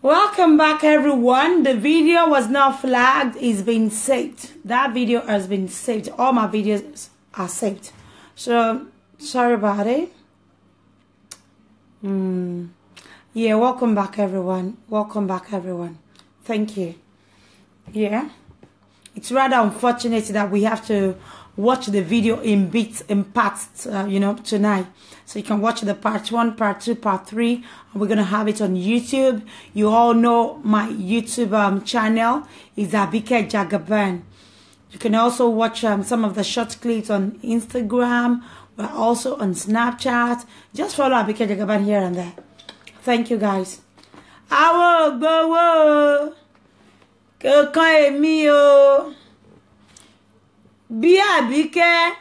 Welcome back, everyone. The video was not flagged. It's been saved. That video has been saved. All my videos are saved. So, sorry about it. Yeah, welcome back, everyone. Welcome back, everyone. Thank you. Yeah. It's rather unfortunate that we have to watch the video in bits, in parts, tonight. So you can watch the part 1, part 2, part 3. And we're going to have it on YouTube. You all know my YouTube channel is Abike Jagaban. You can also watch some of the short clips on Instagram. We're also on Snapchat. Just follow Abike Jagaban here and there. Thank you, guys. Àwọn ò gbowó kankan, èmi o. Bí Àbíkẹ́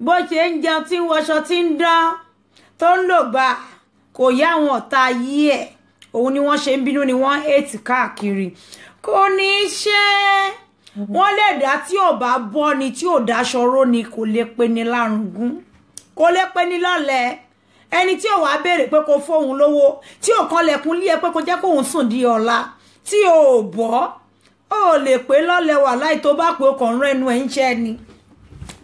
bó ṣe ń jẹun, tí ń wọṣọ, tí ń dán, tó ń lò gbà, kò yá àwọn ọ̀tá yí ẹ̀. Òun ni wọ́n ṣe ń bínú, ni wọ́n hate káàkiri. Kò ní í ṣe wọ́n lè dá tí ò bá bọ́ ni, tí ò dáṣọ ró ni, kò lè pe ní lárugún, kò lè pe ní lọ́lẹ̀. Ẹni tí ò wá béèrè pé kò fóun lówó, tí ò kanlẹ̀kùn lé ẹ pé kò jẹ́ kóun sùn di ọ̀la, tí ò bọ́, ó lè pé lọ́lẹ̀ wà láì tó bá pé ó kàn rán ẹnu ẹ̀ ń ṣẹ́ ni,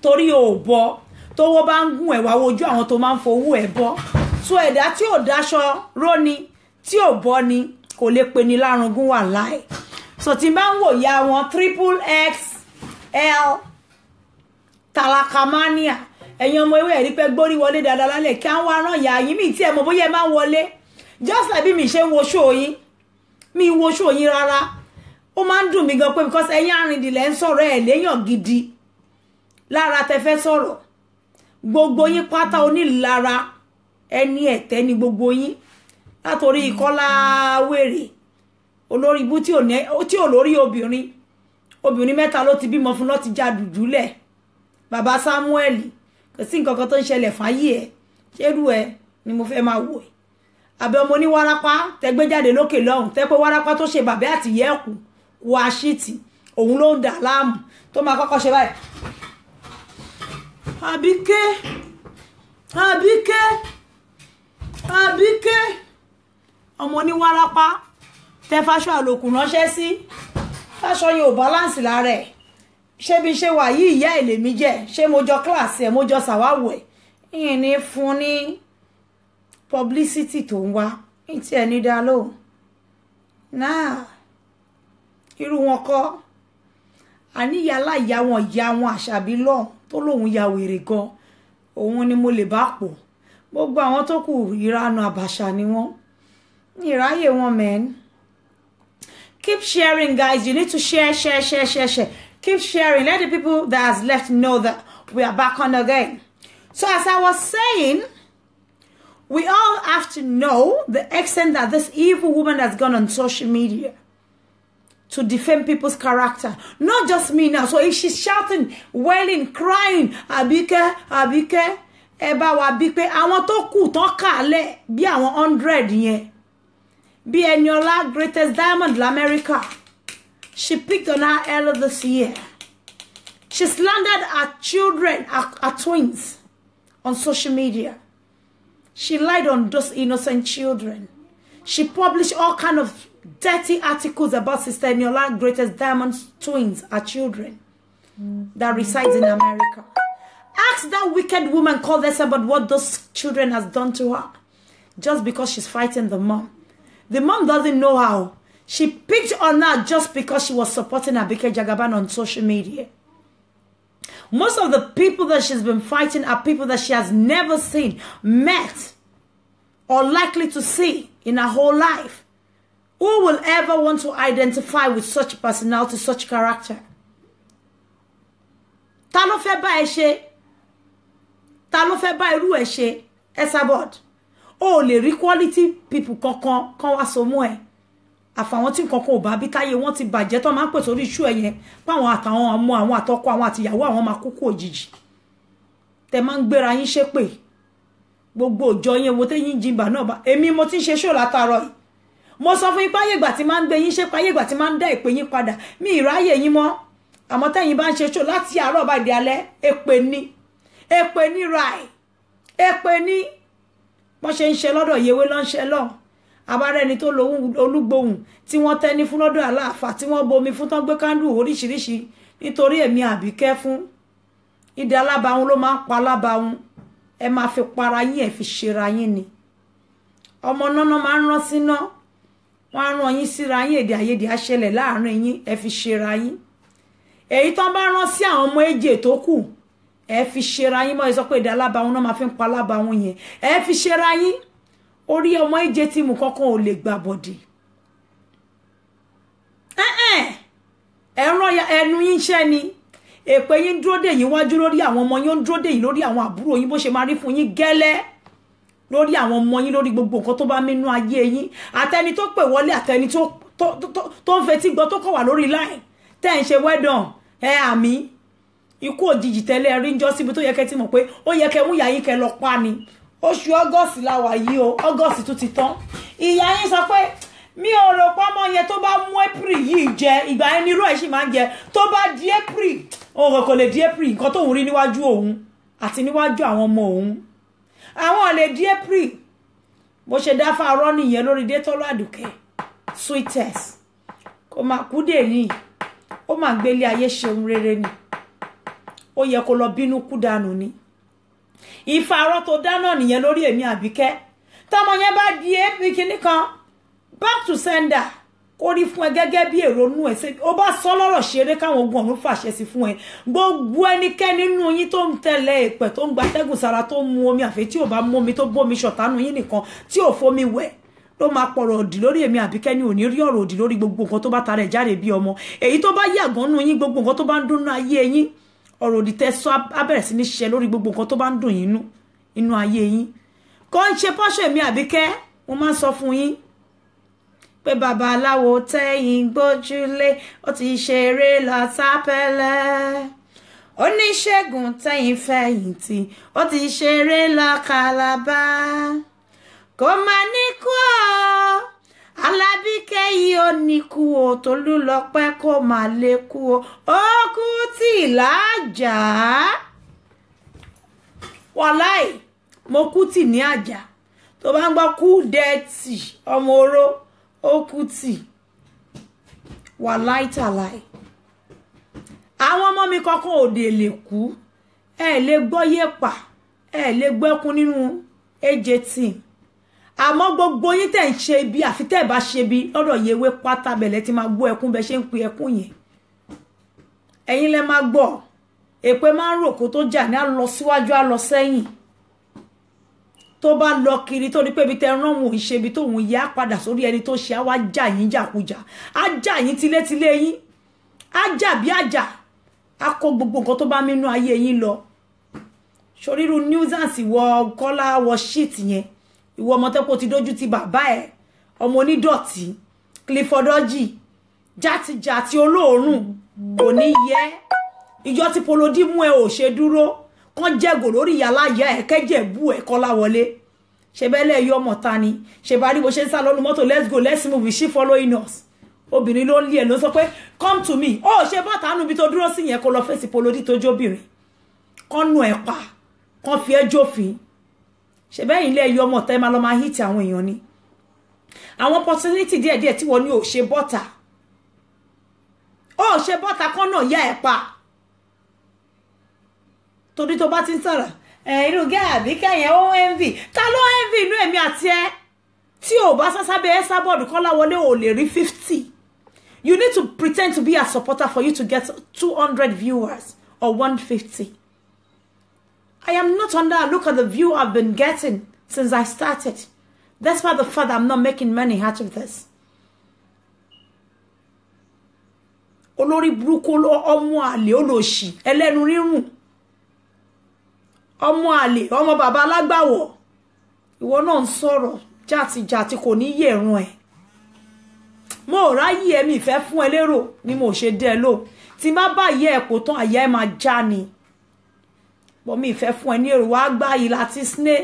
torí ò bọ́. Tówó bá ń gùn ẹ̀, wá wojú àwọn tó máa ń fowó ẹ̀ bọ́. So ẹ̀dá tí ò dáṣọ róni, tí ò bọ́ ni, kò lè pe ní lárugún wà láì. So tí n bá ń wò ya wọn triple XL talakamania, ẹ̀yin ọmọ ewé, ẹ̀rí pé gbórí wọlé dáadáa lálẹ́ kí á wá rán ìyá yín mi tí ẹ mọ̀ bóyá ẹ máa ń wọlé. Just like bí mi ṣe ń wo show yín, mi ń wo show yín rárá. Ó máa ń dùn mí gan pé because ẹ̀yin arìndìlẹ̀ ń sọ̀rọ̀, ẹ̀ léèyàn gidi lára tẹ fẹ́ sọ̀rọ̀. Gbogbo yín pátá, onílara, ẹni ẹ̀tẹ́ ni gbogbo yín, látòrí Kọ́lá wèrè olórí ibú tí ò lórí obìnrin. Obìnrin mẹ́ta ló ti bímọ fún, lọ́ ti já dùdúlẹ̀. Bàbá Samuel, kò sí nǹkan kan tó ń ṣẹlẹ̀ fáyé ẹ̀. Ṣérú ẹ ni mo fẹ́ máa wò ẹ́? Àbẹ ọmọ oníwárápá tẹgbẹ́jáde lókè lọ́hùn, tẹ́ pé wárápá tó ṣe bàbá àtìyẹ́ ẹ̀kú wá ṣíìtì, òun ló ń dà láàmú, tó máa kọ́kọ́ ṣe báyìí: "Àbíkẹ́, Àbíkẹ́, Àbíkẹ́." Ọmọ oníwárápá tẹ fáṣọ àlòkù ránṣẹ́ sí, fáṣọ yẹn ò balance lára ẹ̀. Ṣé bí ṣe wà yìí, ìyá ẹ̀ lèmi jẹ́? Ṣé mo jọ kíláàsì ẹ̀? Mo jọ sàwáwò ẹ̀? Ìyìn ní fún ní publicity tó ń wá ní tí ẹ ní dá lóhùn náà. Irú wọn kọ́ àníyàlá ìyá wọn, ìyá wọn àṣàbí lọ́hùn tó lóun ya wèrè gan, òun ni mo lè bá pọ̀. Gbogbo àwọn tó kù, ìranu àbàṣà ni wọ́n, ìráyè wọn. Men, keep sharing, guys. You need to share, share, share, share, share. Keep sharing. Let the people that has left know that we are back on again. So as I was saying, we all have to know the extent that this evil woman has gone on social media to defame people's character. Not just me now. So if she's shouting, wailing, crying, "Abike, Abike," ẹ bá wa bí pé àwọn tó kù tán kàálẹ̀ bí àwọn 100 yẹn, bí Eniola Greatest Diamond l'Amẹ́ríkà. She picked on her earlier this year. She slandered her children, her twins, on social media. She lied on those innocent children. She published all kind of dirty articles about Sister Eniola Greatest Diamond's twins, her children, that resides in America. Ask that wicked woman called about what those children has done to her, just because she's fighting the mom. The mom doesn't know how. She picked on her just because she was supporting Abike Jagaban on social media. Most of the people that she's been fighting are people that she has never seen, met, or likely to see in her whole life. Who will ever want to identify with such personality, such character? Ta ló fẹ́ bá ẹ ṣe? Ta ló fẹ́ bá irú ẹ ṣe? Esabod. O ò lè rí quality people kankan kan wá so mọ́ ẹ. Àfàwọn tí nǹkan kan ò bá bí, táyé wọn ti bàjẹ́, tó máa ń pè sórí iṣu ẹ yẹn páwọn àtàwọn ọmọ àwọn, àtọkọ àwọn, àtìyàwó àwọn máa kúkú òjijì. Tẹ máa ń gbéra yín ṣépè. Gbogbo òjò yẹn wo téyín jìnbà náà bá èmi, mo ti ń ṣe ṣó látàárọ̀ yìí. Mo sọ fún yín pé ayé ìgbà tí máa ń gbé yín ṣépè, ayé ìgbà tí máa ń dá ìpè yín padà, mi ìráyè yín mọ́. Àmọ́ tẹ́yìn bá ń ṣe ṣó láti àárọ̀ bá di alẹ́, èpè ni, èpè ni, ráì èpè ni. Wọ́n ṣe ń ṣe lọ́dọ̀ yewé ló ń ṣe lọ́hùn. Abárẹ́ni tó lo olúgbòhùn tí wọ́n tẹ́ni fún lọ́dọ̀ aláàfáà, tí wọ́n bomi fún, tán gbé kándù oríṣiríṣi nítorí èmi Àbíkẹ́ fún. Ìdá alábàáhùn ló máa ń pa alábàáhùn. Ẹ máa fi para yín, ẹ fi ṣera yín ni. Ọmọ náná máa ń rán síná, wọ́n á rán yín síra yín, èdè àìyedè á ṣẹlẹ̀ láàrin yín, ẹ fi ṣera yín. Èyí tán bá rán sí àwọn ọmọ èjè tó kù, ẹ fi ṣera yín. Mọ́ ẹ sọ pé èdè alábàáhùn náà máa fi ń pa alábàáhùn yẹn, ẹ fi ṣera yín. Orí ọmọ èjè tí mú kankan ò lè gbà bọ̀dì. Ẹ̀rọ ẹnu yín ṣẹ́ ni. Èpè yín dúró dè yín wájú lórí àwọn ọmọ yín, ó ń dúró dè yín lórí àwọn àbúrò yín, bó ṣe máa rí fún yín gẹ́lẹ́ lórí àwọn ọmọ yín, lórí gbogbo nǹkan tó bá mínú ayé yín, àtẹni tó pè wọlé, àtẹni tó ń fetí gbọ́, tó kọ̀ wà lórí line tẹ́ ń ṣe wẹ́dọ̀n ẹ àmì ikú òjijì tẹ́lẹ̀ rí ń jọ́ síbi tó yẹ kẹ́ ti mọ̀ pé ó yẹ kẹ́ mú ìyá yín kẹ́ lọ pa ni. Oṣù August la wà yìí o, August tún ti tán. Ìyá yín sọ pé mi ò rò pé ọmọ yẹn tó bá mú April yìí jẹ, ìgbà yẹn ni irú ẹ̀ sì máa ń jẹ, tó bá di April, òun kò lè di April. Nǹkan tóun rí níwájú òun àti níwájú àwọn ọmọ òun, àwọn lè di April. Bó ṣe dá fáarọ́ nìyẹn lórí Détọ́lá Àdùkẹ́ sweetest. Kò máa kú dè ní, ó máa gbélé ayé ṣeun rere ni. Ó yẹ kó lọ bínú kú dànù ni. Ìfàárọ̀ tó dáná nìyẹn lórí èmi Àbíkẹ́. Tọmọ yẹn bá di April kìíní kan, back to sender, kó rí fún ẹ gẹ́gẹ́ bí èrò nú ẹ. Ṣe ó bá sọ lọ́rọ̀ ṣeré, káwọn ogun ọ̀run fàṣẹ sí fún ẹ. Gbogbo ẹnikẹ́ni nínú yín tó ń tẹ̀lé èpẹ̀, tó ń gbatẹ́gùn sára, tó ń mu omi, àfi tí ò bá mú omi, tó bómi ṣọ̀tánú yín nìkan, tí ò fomi wẹ̀, ló máa pọ̀rọ̀ òdì lórí èmi Àbíkẹ́ ní òní rí ọ̀rọ̀ òdì lórí gbogbo nǹkan tó bá tara ẹ̀ jáde bí ọmọ. Èyí tó bá yàgàn nú yín, gbogbo nǹkan tó bá ń dùn nú ayé yín, ọ̀rọ̀ òdì tẹ́ sọ á bẹ̀rẹ̀ sí ní ṣiṣẹ́ lórí gbogbo nǹkan tó bá ń dùn yín nú inú ayé yín. Kò ń ṣe pọ́ṣọ èmi Àbíkẹ́. Mo máa ń sọ fún yín pé babaláwo tẹ́yìn gbójúlé, ó ti ṣeré lọ sápẹ́lẹ́. Oníṣègùn tẹ́yìn fẹ̀yìntì, ó ti ṣeré lọ Kàlábá. Kò má ní kú ọ, Alábíkẹ́ yìí ó ní kú o, Tolúlọpẹ́ kò má lè kú o, ó kú tì lájà. Wàláì, mo kú tì ní àjà. Tó bá ń gbọ́ kú dẹ́tì, ọmọ oró, ó kú tì. Wàláì tàláì, àwọn ọmọ mi kankan ò dé lè kú. Ẹ lè gbọ́ yéèpà, ẹ lè gbẹ́kún nínú AJ team. Àmọ́ gbogbo yín tẹ̀ ń ṣe ibi, àfi tẹ́ ẹ̀ bá ṣe ibi lọ́dọ̀ Yewé pátá, bẹ̀lẹ̀ tí máa gbọ́ ẹkún bẹ ṣe ń pe ẹkún yẹn. Ẹ̀yin lẹ máa gbọ́. Èpè máa ń rò kó tó jà ní, á lọ síwájú, á lọ sẹ́yìn. Tó bá lọ kiri, tó ní pé ibi tẹ rán òun ìṣe ibi tóun yá, padà sórí ẹni tó ṣe, á wá jà yín jàkújà, á jà yín tilétilé yín, á jà bí àjà, á kó gbogbo nǹkan tó bá mínú ayé yín lọ. Soríru nuisance, wọ kọ́lá, wọ shit yẹn. Ìwọ ọmọ tẹ́kọ̀ ti dójú ti bàbá ẹ̀, ọmọ onídọ̀tí, Clifford Orji, játijàti olóòórùn, kò ní yẹ. Ìjọ tí polodi mú ẹ ò ṣe dúró kán jẹ́gò lórí ìyá láyà ẹ̀, kẹ́jẹ̀ bú ẹ̀. Kọ́lá wọlé ṣe bẹ́lẹ̀ yọ ọmọ ta ni ṣe bá rí bó ṣe ń sá lọ́nu mọ́tò. Let's go, let's move, she following us. Obìnrin ló ń lé ẹ̀, ló sọ pé come to me. Ó ṣe bọ́tà nù bí tó dúró sí yẹn, kó lọ fèsì polodi tó jóbìnrin, kán nù ẹ̀ pa, kán fi ẹ́ jófin. Ṣe bẹ́yìn ilé ẹyọ ọmọ tẹ́ máa lọ máa hit àwọn èèyàn ni. Àwọn opportunity díẹ̀díẹ̀ tí wọ́n ní, ò ṣe bọ́tà, ó ṣe bọ́tà, kán náà yá ẹ̀ pa. Torí tó bá ti ń sọ̀rọ̀ ẹ̀, irú gẹ́ Àbíkẹ́ yẹn, ó envy. Ta ló envy inú èmi àti ẹ? Tí ò bá sásábẹ́ ẹ sábọ̀dù, Kọ́láwọlé ò lè rí 50. You need to pretend to be a supporter for you to get 200 viewers or 150. I am not under. Look at the view I've been getting since I started. Despite the fact that I'm not making money out of this. Olórí burúkú, ọmọ àlè, olòṣì ẹlẹ́nu rírùn, ọmọ àlè, ọmọ bàbá alágbàwọ̀, ìwọ náà ń sọ̀rọ̀ jàtijàti, kò ní yẹ̀rùn ẹ̀. Mo ò ráyè ẹ̀mí ìfẹ́ fún ẹ lérò ni mo ṣe dẹ́ ẹ lò. Tí má bá yẹ ẹ̀ kó tán, àyà ẹ̀ máa já ni bọ́. Mi ìfẹ́ fún ẹ ní èrò. Wá gbá yìí láti sinẹ́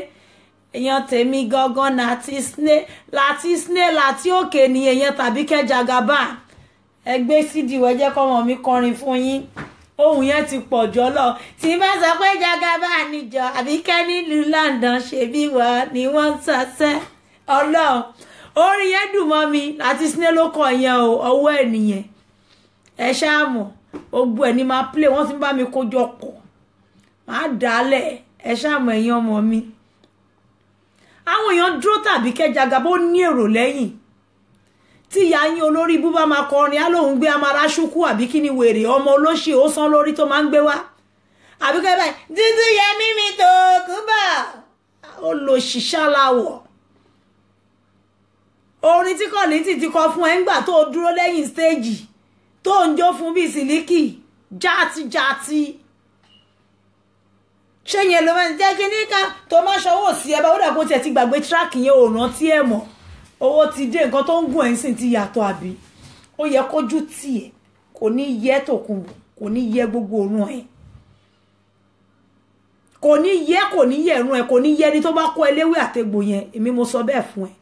èèyàn tèmi gangan, láti sinẹ́, láti sinẹ́, láti òkè ni èèyàn tàbí kẹjàgàbá. Ẹgbẹ́ sídìí wẹ́, jẹ́ kọ́mọ mi kọrin fún yín. Ohun yẹn ti pọ̀ jọ lọ. Tí bá sọ pé jagaba níjọ Àbíkẹ́ nílùú London, ṣebí wọ́n ni wọ́n ń sọsẹ́. Ọlọ́run, Orin yẹn dùn mọ́ mi láti sinẹ́ ló kọ yẹn o, ọwọ́ ẹ̀ nìyẹn. Ẹ ṣáà mọ̀, gbogbo ẹ̀ ní máa play, wọ́n ti ń bá mi kójọ pọ̀, máa dálẹ̀. Ẹ ṣáà mọ̀, ẹ̀yin ọmọ mi, àwọn èèyàn dúró tàbí kẹjàgà bó ní èrò lẹ́yìn tí ìyá yín olórí ibú bá máa kọrin, á lóun gbé amara ṣúkú àbí kí ni wèrè ọmọ olóṣì ó sán lórí tó máa ń gbé wá, àbí kẹ́ báyìí dúdú yẹmí mi tó kú bá olóṣìṣẹ́ láwọ̀. Orin tí Kọ́lìntì ti kọ fún ẹ ńgbà tó dúró lẹ́yìn stéèjì tó ń jó fún bíi sílíkì játijáti, ṣé yẹn ló máa ń jẹ́ kí ní ká tó máa ṣọwọ́ sí ẹ bá ó dà kó tiẹ̀ ti gbàgbé tíráàkì yẹn, ò rántí ẹ̀ mọ́. Owó ti dé, nǹkan tó ń gùn ẹ̀ ń sìn ti yàtọ̀, àbí ó yẹ kójú tì ẹ̀? Kò ní yẹ Tòkunbọ̀, kò ní yẹ gbogbo òrùn ẹ̀, kò ní yẹ, kò ní yẹ ẹ̀rùn ẹ̀, kò ní yẹ ẹni tó bá kó ẹléwé àtegbò yẹn. Èmi mo sọ bẹ́ẹ̀ fún ẹ.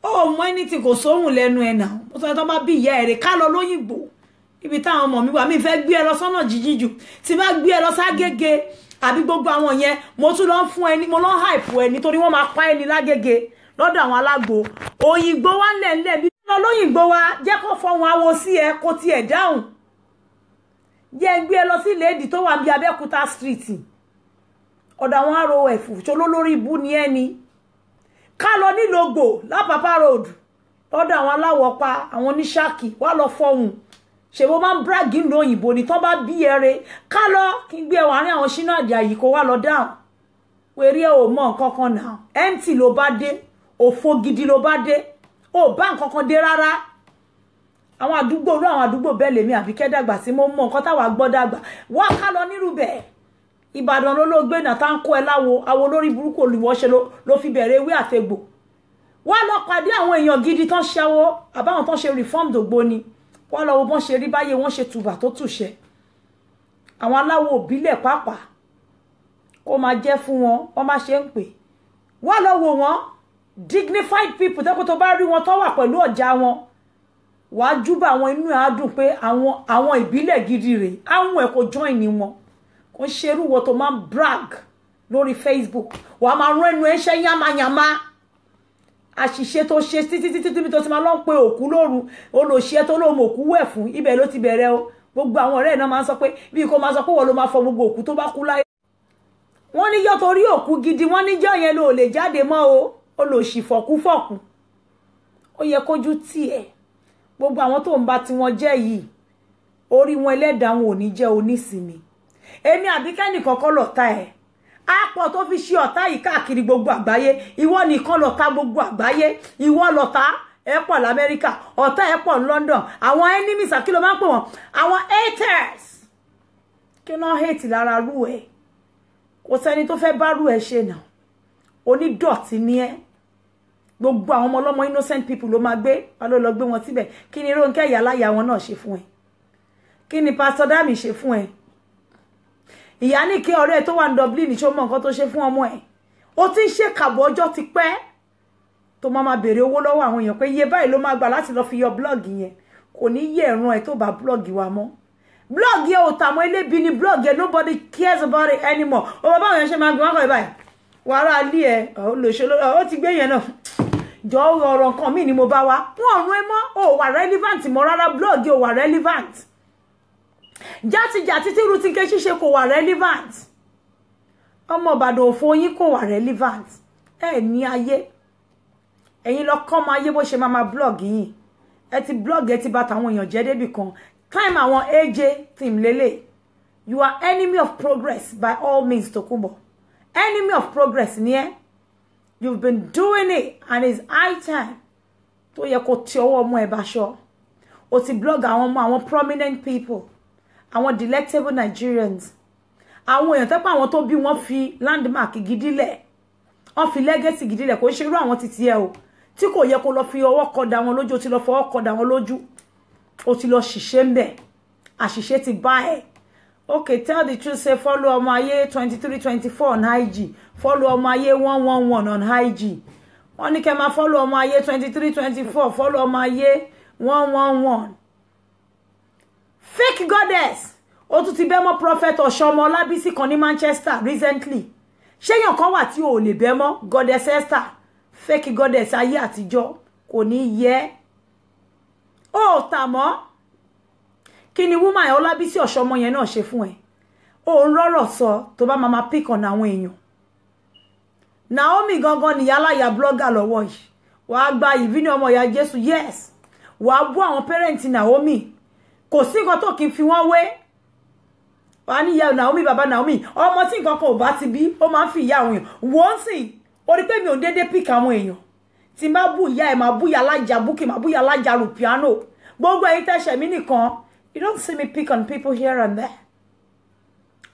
Ó mọ ẹni tí kò sóhùn lẹ́nu ẹ̀ náà. Mo sọ ẹ tó bá bí ìyá ẹ̀ rè ká lọ lóyìnbó ibi táwọn ọmọ mi wà. Mí fẹ́ gbé ẹ lọ sọ́nà jíjìn jù, tí bá gbé ẹ lọ ságége àbí gbogbo àwọn yẹn, mo tún lọ ń fún ẹni, mo lọ ń hype ẹ nítorí wọ́n máa pa ẹni lágége lọ́dọ̀ àwọn alágbo òyìnbó wa ńlẹ̀ńlẹ̀ bí lọ lóyìnbó wa. Jẹ́ kó fọhùn awo sí ẹ, kó tiẹ̀ dáhùn. Jẹ́ ń gbé ẹ lọ sí ìlédì tó wà bí Abẹ́òkúta Street, ọ̀dọ̀ àwọn ROF ṣoló lórí ibú ni ẹ ni. Ká lọ nílògbò lápapá road lọ́dọ̀ àwọn aláwọ̀ pa, àwọn oníṣáàkì wà lọ fọhùn. Ṣèbó máa ń brag ń lo òyìnbó ni? Tán bá bí ẹrẹ, ká lọ kí n gbé ẹwà àárín àwọn ṣínà àjàyí kó wá lọ dáhùn. Wèrè ẹ ò mọ nǹkan kan náà, empty ló bá dé, òfo gidi ló bá dé, ò bá nǹkan kan dé rárá. Àwọn àdúgbò orú àwọn àdúgbò bẹ́ẹ̀ lèmi Àbíkẹ́ dàgbà sí, mo mọ nǹkan táwa gbọ́ dàgbà. Wá ká lọ nírúbẹ̀ Ìbàdàn ló ló gbé náà tá ń kó ẹ láwo awo lórí burúkú olùwọ́ṣe ló fi bẹ̀rẹ̀ ewé àtegbò. Wá lọ pàdé àwọn èèyàn gidi tán ṣẹ́wó àbáwọn tán ṣe reform dògbò ni. Wá lọ wo bọ́n ṣe rí báyé wọ́n ṣe tùbà tó tùṣẹ́. Àwọn aláwo òbílẹ̀ pàápàá kó máa jẹ́ fún wọn, wọ́n má ṣe ń pè. Wá lọ wò wọ́n, dignified people tẹ́kọ̀ tó bá rí wọn tó wà pẹ̀lú ọ̀já wọn, wàá júbà àwọn, inú ẹ̀ á dùn pé àwọn ìbílẹ̀ gidi rèé. Àwọn ẹ̀ kò join ní wọn, kò ń ṣerú wo tó máa ń brag lórí Facebook, wàá máa rán ẹnu ẹ̀ ṣẹ́ yánmayànmá. Àṣìṣe tó ṣe títí títí tí tó ti máa lọ ń pe òkú lóru, olòṣìṣẹ́ tó lóun òkú wẹ̀ fún, ibẹ̀ ló ti bẹ̀rẹ̀ o. Gbogbo àwọn ọ̀rẹ́ náà máa ń sọ pé bí kò máa sọ pé wọ́n ló máa fọ gbogbo òkú tó bá kú láyé. Wọ́n níjọ́ torí òkú gidi, wọ́n níjọ́ yẹn ló lè jáde mọ́ o, olòṣì fọ̀kúfọ̀kú. Ó yẹ kójú tiẹ̀. Gbogbo àwọn tó ń bá tiwọn jẹ́ yìí, orí wọn ẹlẹ́dàá wọn ò ní jẹ́ onísìnmi. Èmi Àbíkẹ́ nìkan kọ́ lọ̀tá ẹ̀. Àpọ̀ tó fi ṣe ọ̀tá yìí káàkiri gbogbo àgbáyé, ìwọ nìkan lọ̀tá gbogbo àgbáyé. Ìwọ lọ̀tá ẹ̀ pọ̀ lamẹ́ríkà, ọ̀tá ẹ̀ pọ̀ ní London. Àwọn enemies, kí ló máa ń pè wọ́n? Àwọn haters. Kí ló hate lára rú ẹ̀? Kò sẹ́ni tó fẹ́ bá rú ẹ̀ ṣe náà. Onídọ̀tí ni ẹ́. Gbogbo àwọn ọmọ ọlọ́mọ, innocent people ló máa gbé wá, ló lọ gbé wọn síbẹ̀. Kí ni Rónkẹ́ ìyáláyà wọn náà ṣe fún ẹ? Kí ni Pastor Dami ṣe fún ẹ? Ìyá ní kí ọ̀rẹ́ tó wà ní Dublin, ṣó mọ nǹkan tó ṣe fún ọmọ ẹ̀? Ó ti ń ṣèkàbọ̀ ọjọ́ ti pẹ́ tó máa máa béèrè owó lọ́wọ́ àwọn èèyàn pé iye báyìí ló máa gbà láti lọ́ọ́ fi yọ blog yẹn. Kò ní yẹ ẹ̀ràn ẹ̀ tó bá blog wa mọ́. Blog yẹn ò tà mọ́, elébi ni blog yẹn. Nobody cares about it anymore. Ó bá báwọn èèyàn ṣe máa gbé wọn kọ́ ẹ báyìí, wàrà alí ẹ olùṣèlú ó ti gbé yẹn náà jọ. Ọ̀rọ̀ nǹkan míì ni mo bá wa wọn ọ̀run ẹ mọ́, ò wà relevant mọ́ rárá. Blog yẹn ò wà relevant. Játijàti tí rútikẹ́ ṣíṣe kò wà relevant. Ọmọ Ìbàdàn òfò yín kò wà relevant. Ẹ ní ayé ẹ̀yin lọ kọ́ ọmọ ayé bó ṣe máa ma blog yìí. Ẹ ti blog, ẹ ti bà tàwọn èèyàn jẹ́ débì kan. Time àwọn AJ team lélẹ̀. You are enemy of progress by all means. Tokunbo, enemy of progress ni ẹ. You've been doing it and it's high time tó yẹ kó ti ọwọ́ ọmọ ẹ bá ṣọ. O ti blog àwọn ọmọ àwọn prominent people, àwọn delectable Nigerians, àwọn èèyàn tẹ́pọ̀, àwọn tó bí wọ́n fi landmark gidi lẹ̀, wọ́n fi legacy gidi lẹ̀. Kò ń ṣerú àwọn títí ẹ o tí kò yẹ kó lọ fi ọwọ́ kọdà wọn lójú. O ti lọ fọwọ́ kọdà wọn lójú, o ti lọ ṣìṣe ń bẹ̀, àṣìṣe ti bá ẹ. Okay, tell the truth, say follow ọmọ ayé 2324 on IG, follow ọmọ ayé 111 on IG. Wọ́n ní kẹ́ máa follow ọmọ ayé 2324, follow ọmọ ayé 111. Fake goddess, ó tún ti bẹ́ mọ́ Prophet Ọ̀ṣọ́mọ Ọlábísí kan ní Manchester recently. Ṣéyàn kan wà tí o ò lè bẹ́ mọ́? Goddess Esther, fake goddess ayé àtijọ́. Kò ní yẹ ó tà mọ́. Kí ni woman ẹ̀ Ọlábísí Ọ̀ṣọ́mọ yẹn náà ṣe fún ẹ? Ó ń rọ́rọ̀ sọ tó bá máa pick on àwọn èèyàn. Naomi gangan ni yálàyà blogger lọ́wọ́ yìí. Wàá gba ìbínú ọmọ ìyá Jésù. Yes, wàá bú àwọn parent Naomi. Kò sí nǹkan tó kì í fi wọ́n wé. Wàá ní ìyá Naomi, bàbá Naomi, ọmọ tí nǹkan kan ò bá ti bí, ó máa ń fi ìyá àwọn èèyàn wọ́n sì. Ó rí pé mi ò déédéé pick àwọn èèyàn. Tí n bá bú ìyá ẹ̀, máa bú ìyá alájà Búkì, máa bú ìyá alájà Rupiano, gbogbo ẹ̀yin tẹ̀sẹ̀ mí nìkan. You don't see me pick on people here and there.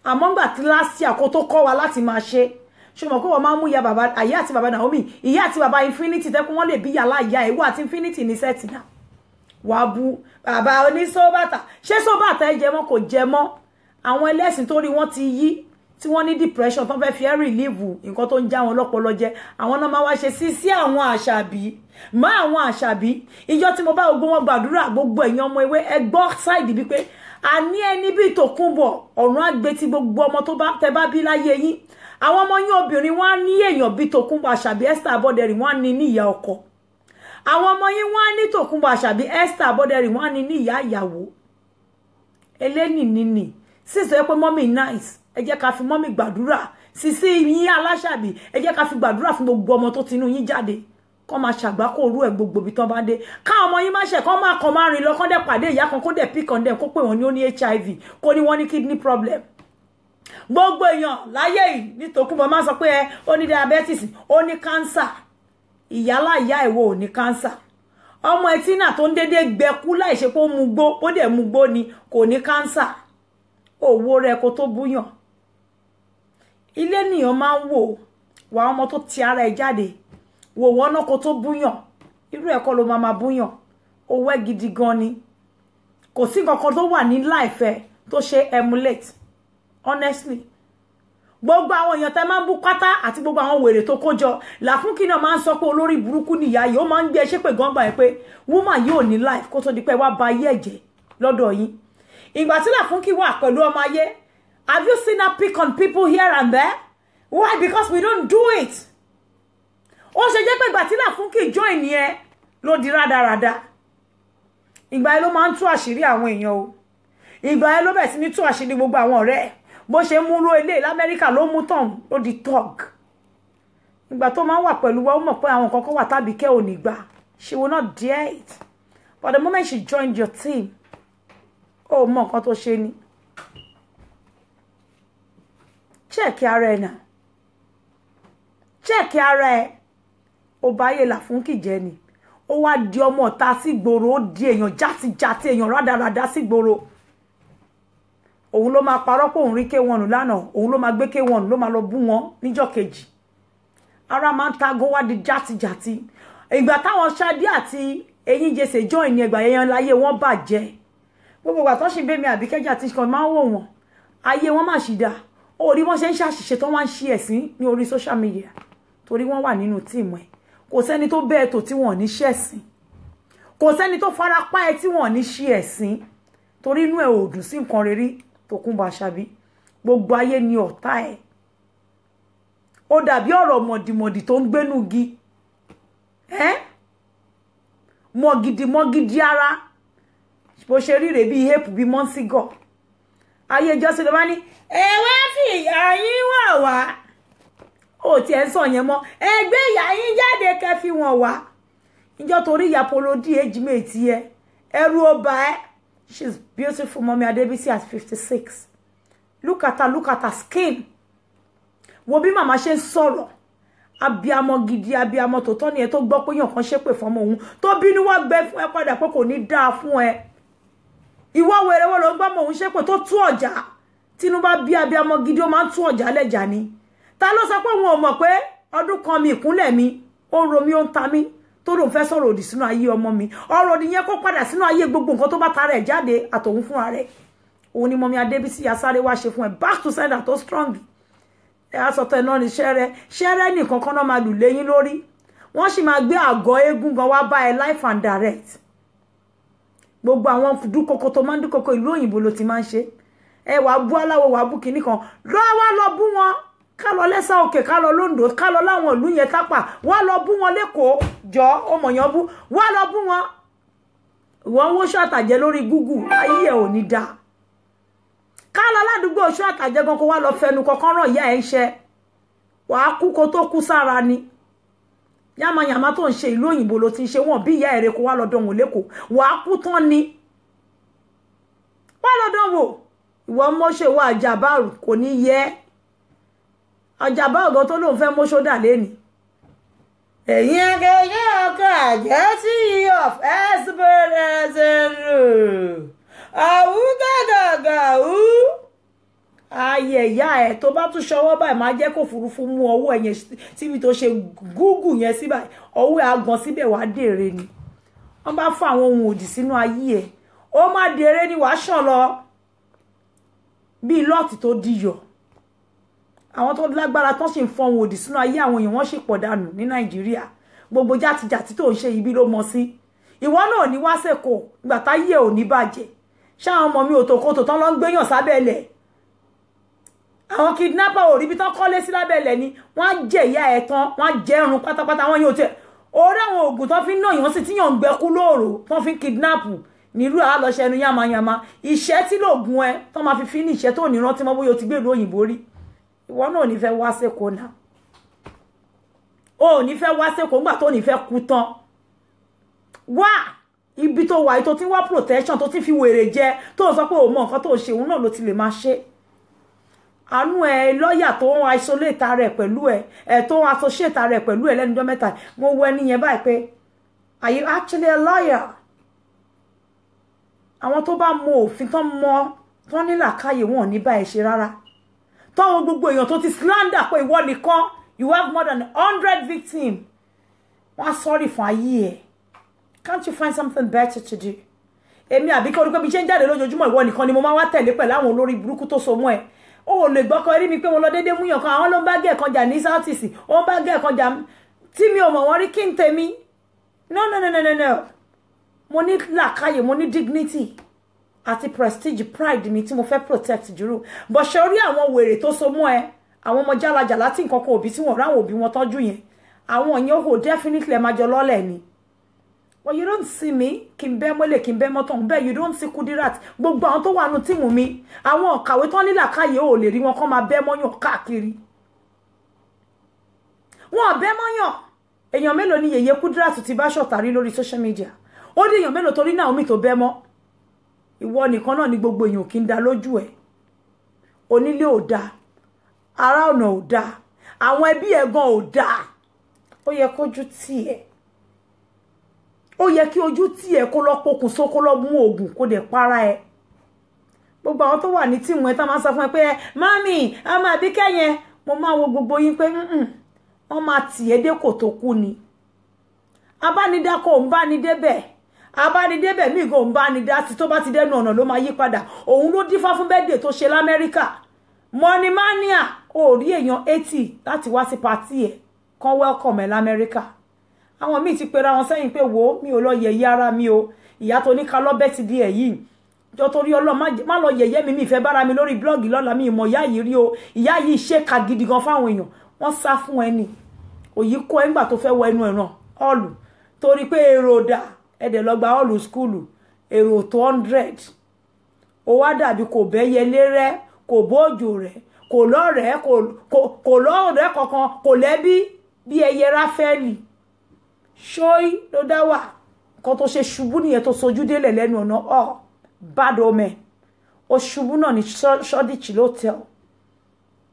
Àmọ́ ngbà tí last year kó tó kọ́ wa láti máa ṣe, ṣe mọ̀ pé wọ́n máa ń mú ìyá bàbá àyà àti bàbá Naomi, ìyá àti bàbá Infinity, tẹ́kun wọ́n lè bí yàrá ìyá ẹ̀ wọ́n àti Infinity ní set náà. Wàá bu bàbá onísóbàtà. Ṣé sóbàtà ẹ jẹ mọ́? Kò jẹ mọ́. Àwọn ẹlẹ́sìn tó rí wọ́n ti yí, tí wọ́n ní depression, tó fẹ́ fi ẹ́ relieve nǹkan tó ń já wọn lọ́pọlọ jẹ, àwọn náà máa wá ṣe sí sí àwọn Àṣàbí má. Àwọn Àṣàbí, ìjọ tí mo bá gbogbo wọn gbàdúrà, gbogbo ẹ̀yin ọmọ ewé, ẹ gbọ́ side bíi pé àní ẹni bíi Tòkunbọ̀, ọ̀run àgbẹ̀ tí gbogbo ọmọ tó bá tẹ bá bí láyé yín, àwọn ọmọ yín obìnrin, wọn á ní èèyàn bíi Tòkunbọ̀ Àṣàbí Esther Abọ́dẹrìn, wọn á ní ní ìyá ọkọ. Àwọn ọmọ yín, wọn á ní Tòkunbọ̀ Àṣàbí Esther Abọ́dẹrìn, wọn á ní ní ìyá ìyàwó. Elénìí nìní sísọ pé mummy nice. Ẹ jẹ́ ká fi mummy gbàdúrà sísí yín Aláṣàbí. Ẹ jẹ́ ká fi gbàdúrà fún gbogbo ọmọ tó tinú yín jáde, kọ́ máa ṣàgbákò orú ẹ̀ gbogbo ibi tán bá dé. Káwọn ọmọ yín má ṣe kọ́ máa kàn máa rìn lọ, kọ́ dẹ̀ pàdé ìyá kan, kó dẹ̀ pick on them, kó pè wọ́n ní ó ní HIV, kó ní wọ́n ní kidney problem. Gbogbo èèyàn láyé yìí ní Tòkunbọ̀ máa sọ pé ẹ ó ní diabetes, ó ní cancer. Ìyálà ìyá ìwọ ò ní cancer. Ọmọ ẹtí náà tó ń dédé gbẹkú láì ṣe pé ó mu gbó, ó dẹ̀ mu gbó ni, kò ní cancer. Òwò rẹ kó tó búyàn. Ilé nìyàn máa ń wò wà, ọmọ tó ti ara ẹ jáde, wò wọ́n náà kó tó búyàn. Irú ẹ̀kọ́ ló máa máa búyàn. Owó ẹ̀ gidi gan ni. Kò sí nǹkan kan tó wà ní láìfẹ́ tó ṣe emulate, honestly. Gbogbo àwọn èèyàn tẹ máa ń bú pátá àti gbogbo àwọn wèrè tó kó jọ, Làfúnkì náà máa ń sọ pé olórí burúkú nìyá yìí. Ó máa ń gbé ẹṣẹ́ pé gangba yẹn pé woman yóò ní life kó tó di pé wá ba ayé ẹ̀jẹ̀ lọ́dọ̀ yín. Ìgbà tí Làfúnkì wà pẹ̀lú ọmọ ayé, have you seen her pick on people here and there? Why? Because we don't do it. Ó ṣe jẹ́ pé ìgbà tí Làfúnkì join yẹn ló di rádaràda. Ìgbà yẹn ló máa ń tú àṣírí àwọn èèyàn o. Ìgbà yẹn ló bẹ̀rẹ̀ sí ní tú àṣírí gbogbo àwọn ọ̀rẹ́ ẹ̀. Bó ṣe mú ró ilé l'Amẹ́ríkà ló mú tán, ló di thug. Ìgbà tó máa ń wà pẹ̀lú wa, ó mọ̀ pé àwọn nǹkan kan wà tàbí kẹ́ ò ní gbà. She will not dare it, but the moment she joined your team, ó mọ nǹkan tó ṣe ni. Check ara ẹ̀ náà, check ara ẹ̀. Ó bá yé Làfúnkì jẹ́ ni. Ó wá di ọmọ ọ̀tá sí gbòòrò, ó di èèyàn játijàti, èèyàn rádaràda sí gbòòrò. Òun ló máa parọ́ pé òun rí K1 lánàá, òun ló máa gbé K1, ló máa lọ bú wọn níjọ́ kejì. Ara máa ń tago, wá di játijàti. Ìgbà táwọn Ṣadé àti Eyín Jẹsẹ join ní ẹgbà yẹn, láyé wọn bàjẹ́. Gbogbo ìgbà tó ṣì ń bẹ́mi àbíkẹ́jà àti kan máa ń wò wọ́n, ayé wọn má ṣì dáa. Orí wọn ṣe ń ṣàṣìṣe tó wá ń ṣe ẹ̀sín ní orí social media torí wọ́n wà nínú team ẹ̀. Kò sẹ́ni tó bẹ́ẹ̀ tó tí wọ́n ní ṣẹ̀sín, kò sẹ́ni tó fara pa ẹ tí wọ́n ní ṣe ẹ̀sín, torí inú ẹ̀ ò dùn sí nǹkan rere. Tòkunbọ̀ Àṣàbí, gbogbo ayé ni ọ̀tá ẹ̀. Ó dàbí ọ̀rọ̀ mọ̀dìmọ̀dì tó ń gbénú gi ẹ́ mọ̀gìdì mọ̀gìdì ara. Bó ṣe rí rèé bíi ape, bíi mọ́sígọ̀ ayé ìjọsìn ló bá ní ẹ wá fi ìyá yín wà wá. Ó tiẹ̀ ń sọ yẹn mọ́. Ẹgbẹ́ ìyá yín jáde kẹ́ fi wọ́n wá. Ìjọ torí ìyá polodi age mate yẹ, ẹrú ọba ẹ. She's beautiful, Mummy Adébísí, at 56. Look at her, look at her skin. Wo bí màmá ṣe ń sọ̀rọ̀. Abiamọ gidi, abiamọ tòótọ́ ni ẹ tó gbọ́ pé yàn kan ṣépè fọmọ òun, tó bínú wá gbẹ fún ẹ padà pé kò ní dáa fún ẹ. Ìwọ wèrè wo ló ń gbọ́ mọ òun ṣépè tó tú ọjà? Tínú bá bí abiamọ gidi, ó máa ń tú ọjà lẹ́jà ni. Ta ló sọ pé òun ò mọ̀ pé ọdún kan mi ìkúnlẹ̀ mi, ó ń ro mi, ó ń ta mí, tó lòun fẹ́ sọ̀rọ̀ òdì sínú ayé ọmọ mi? Ọ̀rọ̀ òdì yẹn kó padà sínú ayé gbogbo nǹkan tó bá tara ẹ̀ jáde àtòun fúnra rẹ̀. Òun ni Mummy Adébísí asáré wá ṣe fún ẹ, back to sender tó strong. Ẹ asọ̀tọ̀ ẹ̀ náà ní ṣẹ́rẹ́ ṣẹ́rẹ́ nìkan kan náà máa lù léyìn lórí. Wọ́n sì máa gbé àgọ́ eégún gan wá bá ẹ live and direct. Gbogbo àwọn dúkokò tó máa ń dúkokò, ìlú òyìnbó ló ti máa ń ṣe. Ẹ wàá bú aláwọ̀, wàá bú kinní kan lọ́wọ́, lọ bú wọn. Ká lọ lẹ́sà òkè, ká lọ lóńdó, ká lọ láwọn ìlú yẹn tápà, wá lọ bú wọn lẹ́kọ̀ọ́ jọ, ọmọ yẹn bú, wá lọ bú wọn. Ìwọ ń wó ṣàtàjẹ lórí Google, ayé ẹ ò ní dáa. Ká lọ ládùúgbò ṣàtàjẹ gan, kó wá lọ fẹnu kọkàn ràn ìyá ẹ ń ṣe, wàá kú kó tó kú sára ni. Yàmàyàmà tó ń ṣe ìlú òyìnbó ló ti ń ṣe wọn bí ìyá ẹ̀rẹ́, kó wá lọ dánwò lẹ́kọ̀ọ́, wàá kú tán ni. Wá lọ dánwò. Ìwọ mọ́ṣẹ́ wọ àjàbáàrù kò ní yẹ àjàbáàrù gan tó lóun fẹ́ mọ́ṣọ́ dà lẹ́ni. Ẹ̀yin akẹ́yẹ́ ọkọ̀ àjẹ́ tí of ẹ̀sìbẹ̀rẹ̀ àwùgàgàgàwù ayé ìyá ẹ̀ tó bá tún ṣọwọ́ báyìí, máa jẹ́ kó òfurufú mú ọwọ́ ẹ̀ yẹn síbi tó ṣe gúgù yẹn síbà, ọwọ́ ẹ̀ agan síbẹ̀, wàá dèrè ni. Wọ́n bá fún àwọn ohun òdì sínú ayé ẹ̀, ó má dèrè ni, wàá ṣàn lọ bíi lọ́ọ̀tì tó diyọ̀. Àwọn tó lágbára tán sì ń fọ ohun òdì sínú ayé àwọn èèyàn, wọ́n sì pọ̀ dànù ní Nàìjíríà. Gbogbo játijàti tó ń ṣe ibi ló mọ sí. Ìwọ náà ní wá sẹ́kọ̀ọ́ ìgbà táyé ò ní bàjẹ́. Ṣáwọn ọmọ mi òtòkòtò tán lọ ń gbéyàn sábẹ́ ilẹ̀, àwọn kidnapper ò rí ibi tán kọ́lé sí lábẹ́ ilẹ̀ ni. Wọ́n á jẹ ìyá ẹ̀ tán, wọ́n á jẹ ẹrun pátápátá. Wọ́n yóò tẹ̀ orí àwọn oògùn tán fi ń nàyàn sí tíyàn ń gbẹ́kú lóòrò tán fi ń kidnap nílùú àlọ́ṣẹ́nu yamayama. Ìṣẹ́ tí lóògùn ẹ tán máa fi fi ní ìṣẹ́ tó ní rántí mọ́ bóyá o ti gbé ìlú òyìnbó rí. Ìwọ náà ò ní fẹ́ wá sẹ́kọ̀ọ́ náà, o ò ní fẹ́ wá sẹ́kọ̀ọ́ ńgbà tó ní fẹ́ kú tán. Wá ibi tó wà yìí tó ti ń wá protection, tó ti fi wèrè jẹ, tó sọ pé o mọ nǹkan tó ṣe, òun náà ló ti lè máa ṣe. Àánú ẹ, lọ́ọ̀yà tó ń isolate ara ẹ̀ pẹ̀lú ẹ ẹ, tó ń associate ara ẹ̀ pẹ̀lú ẹ lẹ́nu ọjọ́ mẹ́ta, mo wo ẹni yẹn báyìí pé, are you actually a lawyer? Àwọn tó bá mọ òfin, tán mọ, tán ní làákàyè, wọn ò ní bá ẹ ṣe rárá. Tọ́wọ́ gbogbo èèyàn tó ti slander pé ìwọ nìkan, you have more than 100 victims, wọ́n á sọ́ọ̀rì fún ayé ẹ̀. Can't you find something better to do? Èmi àbí kí orí pé bí ṣe ń jáde lójoojúmọ́, ìwọ nìkan ni mo máa wá tẹ̀lé pẹ̀lú àwọn olórí burúkú tó so mọ́ ẹ. O ò lè gbọ́kọ rí mi pé mo lọ déédéé múyàn kan. Àwọn ló ń bá gẹ̀ kan jà ní South East, ó ń bá gẹ̀ kan jà tí mi ò mọ̀ wọ́n rí. Kí n tèmi? No, no, no, no, no, no. Mo ní làákàyè, mo ní dignity àti prestige, pride mi tí mo fẹ́ protect jùlọ. Bọ̀ ṣe orí àwọn wèrè tó so mọ́ ẹ, àwọn ọmọ jálajàlá tí nǹkan kan òbí tí wọ́n ráwọn òbí wọn tọ́jú yẹn, àwọn yẹn ò definitely ẹ máa jọ lọ́lẹ̀ ni. Well, you don't see me kí n bẹ́ mọ́lẹ̀, kí n bẹ́ mọ́tò bẹ́ẹ̀. You don't see Kudirat, gbogbo àwọn tó wà nù team mi, àwọn ọ̀kàwé tán nílàkàyè, ò lè rí wọn kọ́ máa bẹ́ mọ́yàn káàkiri. Wọn bẹ́ mọ́yàn. Èèyàn mélòó ni yèyé Kudirat ti bá ṣọ̀tà rí lórí social media? Ó dé èèyàn mélòó torí Naomi tó bẹ́ mọ́? Ìwọ nìkan náà ni gbogbo èèyàn kì í da lójú ẹ̀. Onílé ò dáa, ará ọ̀nà ò dáa, àwọn ẹbí ẹ̀ gan ò dáa. Ó yẹ kójú tì ẹ́, ó yẹ kí ojú tì ẹ́, kó lọ pokùnso, kó lọ mú oògùn, kó dẹ̀ para ẹ̀. Gbogbo àwọn tó wà ní team ẹ̀ tá máa ń sọ fún ẹ pé, "Mummy, ọmọ Àbíkẹ́ yẹn," mo máa wo gbogbo yín pé wọ́n máa tì ẹ́ dé kò tó kú ni. Abánidá kò ń bá ní débẹ̀, abánidébẹ̀ míì kò ń bá ní dá sí. Tó bá ti dẹ́nu ọ̀nà ló máa yí padà. Òun ló dífá fún birthday tó ṣe l'Amẹ́ríkà, money mania. Ó rí èèyàn 80 láti wá sí party ẹ̀ kan welcome ẹ̀ l'Amẹ́ríkà. Àwọn míì ti pera wọn sẹ́yìn pé, wo, mi ò lọ yẹ̀yẹ́ ara mi o. Ìyá tó ní ká lọ́bẹ̀ ti di ẹ̀ yìí jọ, torí Ọlọ́run, má lọ yẹ̀yẹ́ mi. Mi ìfẹ́ bára mi lórí blog lọ́la. Mi ìmọ̀ ìyá yìí rí o. Ìyá yìí ṣèkà gidi gan fáwọn èèyàn. Wọ́n sá fún ẹni òyì kó ẹ ńgbà tó fẹ́ wọ ẹnu ẹ̀ràn hall, torí pé èrò dà ẹ̀dẹ̀ lọ gba hall school, èrò tó 100. Ó wá dàbí kò bẹ́yẹlé rẹ, kò bóòjò rẹ, kò lọ́rẹ̀ẹ́, kò lọ́rẹ̀ẹ́ kankan, kò lẹ́bí, bí ẹyẹ ráfẹ́lì ṣóí ló dá wà. Nǹkan tó ṣe ṣubú nìyẹn, tó sojú délẹ̀ lẹ́nu ọ̀nà ọ̀ bad omen. Ó ṣubú náà ní Shoreditch Hotel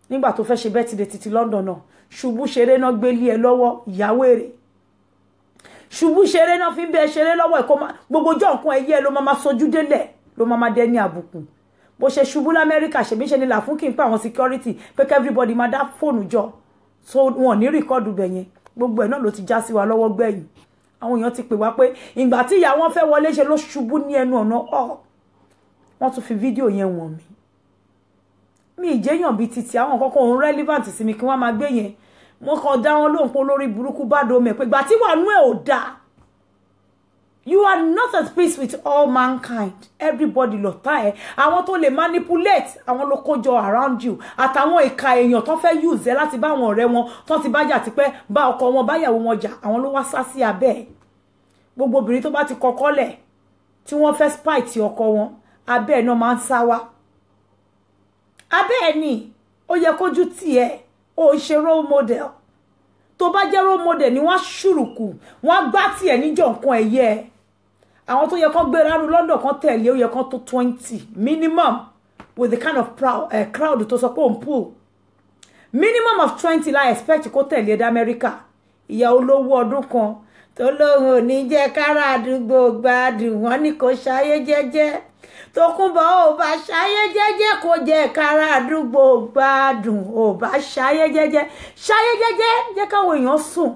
nígbà tó fẹ́ ṣe birthday títí London náà. Ṣubú ṣeré náà gbélé ẹ lọ́wọ́, ìyàwó èrè ṣubú ṣeré náà fi ń bẹ ṣeré lọ́wọ́ ẹ̀kọ́. Gbogbo ọjọ́ nǹkan ẹyẹ ló máa sojú délẹ̀, ló máa dẹni àbùkù. Bó ṣe ṣubú l'Amẹ́ríkà, ṣèbí ṣe ni là fún kí n pa àwọn security pé kí everybody máa dá fóònù jọ, so wọn ò ní record bẹ̀ yẹn. Gbogbo ẹ̀ náà ló ti já sí wa lọ́wọ́ gbẹ̀yìn. Àwọn èèyàn ti pè wá pé ìgbà tí ìyá wọn fẹ́ wọlé ṣe ló ṣubú ní ẹnu ọ̀nà ọ̀. Wọ́n tún fi fídíò yẹn wọ̀n mí. Mi ìjẹ́yàn bíi titi àwọn kọ́kọ́ òun relevant sí mi kí wọ́n máa gbé yẹn. Wọ́n kàn dá wọn lóhùn pé olórí burúkú bá do mẹ́ pé ìgbà tí wàánú ẹ̀ ò dáa. You are not at peace with all mankind. Everybody lọ̀tá ẹ. Àwọn tó lè manipulate, àwọn ló kójọ around you. Àtàwọn ìka èèyàn tó fẹ́ use ẹ láti bá àwọn ọ̀rẹ́ wọn tó ti bá jà tipẹ́, bá ọkọ wọn, báyàwó wọn jà, àwọn ló wá sá sí abẹ́ ẹ̀. Gbogbo obìnrin tó bá ti kọ́kọ́ lẹ̀ tí wọ́n fẹ́ spite ọkọ wọn, abẹ́ ẹ̀ náà máa ń sá wá. Abẹ́ ẹ̀ ni ó yẹ kójú tiẹ̀, ó ń ṣe role model. Tó bá jẹ́ role model ni, wọ́n á ṣùrùkù, wọ́n á gbá tiẹ̀ níjọ́ nǹkan ẹ̀yẹ ẹ̀. Àwọn tó yẹ kán gbéra ru London kan tẹ̀lé, ó yẹ kán tó 20 minimum with the kind of crowd tó sọ pé òun pull. Minimum of 20 la expect kó tẹ̀lé dé Amẹ́ríkà. Ìyá olówó ọdún kan tó lóun ò ní jẹ́ kára àdúgbò gbádùn, wọn ní kò ṣayé jẹ́jẹ́. Tókunbọ̀, ò bá ṣayé jẹ́jẹ́, kó jẹ́ kára àdúgbò gbádùn. Ò bá ṣayé jẹ́jẹ́, ṣayé jẹ́jẹ́, jẹ́ káwọn èèyàn sùn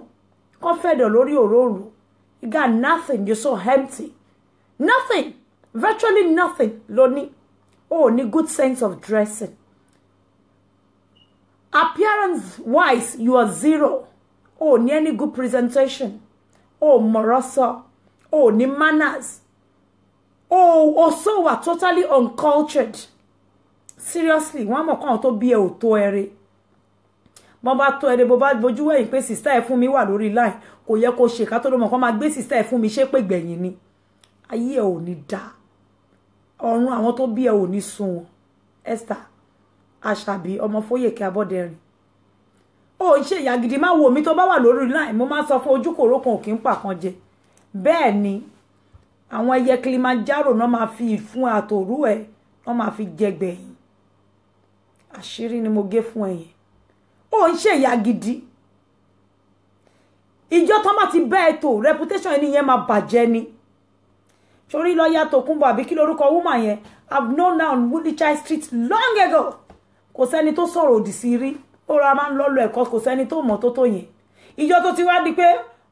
kán fẹ̀dọ̀ lórí òróró. You got nothing. You're so empty. Nothing, virtually nothing ló ní. O ní good sense of dressing. Appearance wise, you are zero. O ní any good presentation. O mọ̀rọ̀ sọ. O ní manners. O also were totally uncultured. Seriously, wọ́n á mọ̀ kó àwọn tó bí ẹ ò tó ẹrẹ. Bọ́n bá tó ẹrẹ, bó bá bójú wẹ̀yìn pé sister ẹ̀ fún mi wà lórí line, kò yẹ kó ṣe ká tó ló mọ̀ kó máa gbé sister ẹ̀ fún mi ṣépè gbẹ̀yìn ni. Ayé ẹ̀ ò ní dá. Ọ̀run àwọn tó bí ẹ ò ní sun wọn. Esther Àṣàbí ọmọ Fóyèkẹ́ Abọ́dẹrìn, ó ń ṣe ìyá gidi. Má wo mi tó bá wà lórí line. Mo máa ń sọ fún, ojúkòrò kan ò kí ń pàkan jẹ. Bẹ́ẹ̀ ni àwọn ẹyẹ Kilimanjaro náà máa fi ìfún àtòrú ẹ náà máa fi jẹ gbẹ̀yìn. Àṣírí ni mo gé fún ẹ yẹn. Ó ń ṣe ìyá gidi. Ìjọ tó bá ti bẹ́ ẹ tó, reputation ẹni yẹn máa bàjẹ́ ni. Torí lọ́ọ̀yà Tòkunbọ̀, àbí kí lórúkọ woman yẹn, I've known her on Woolwich Street long ago. Kò sẹ́ni tó sọ̀rọ̀ òdì sí rí. Ó ra máa ń lọ́lọ́ ẹ̀kọ́, kò sẹ́ni tó mọ̀ tó tó yẹn. Ìjọ tó ti wá di pé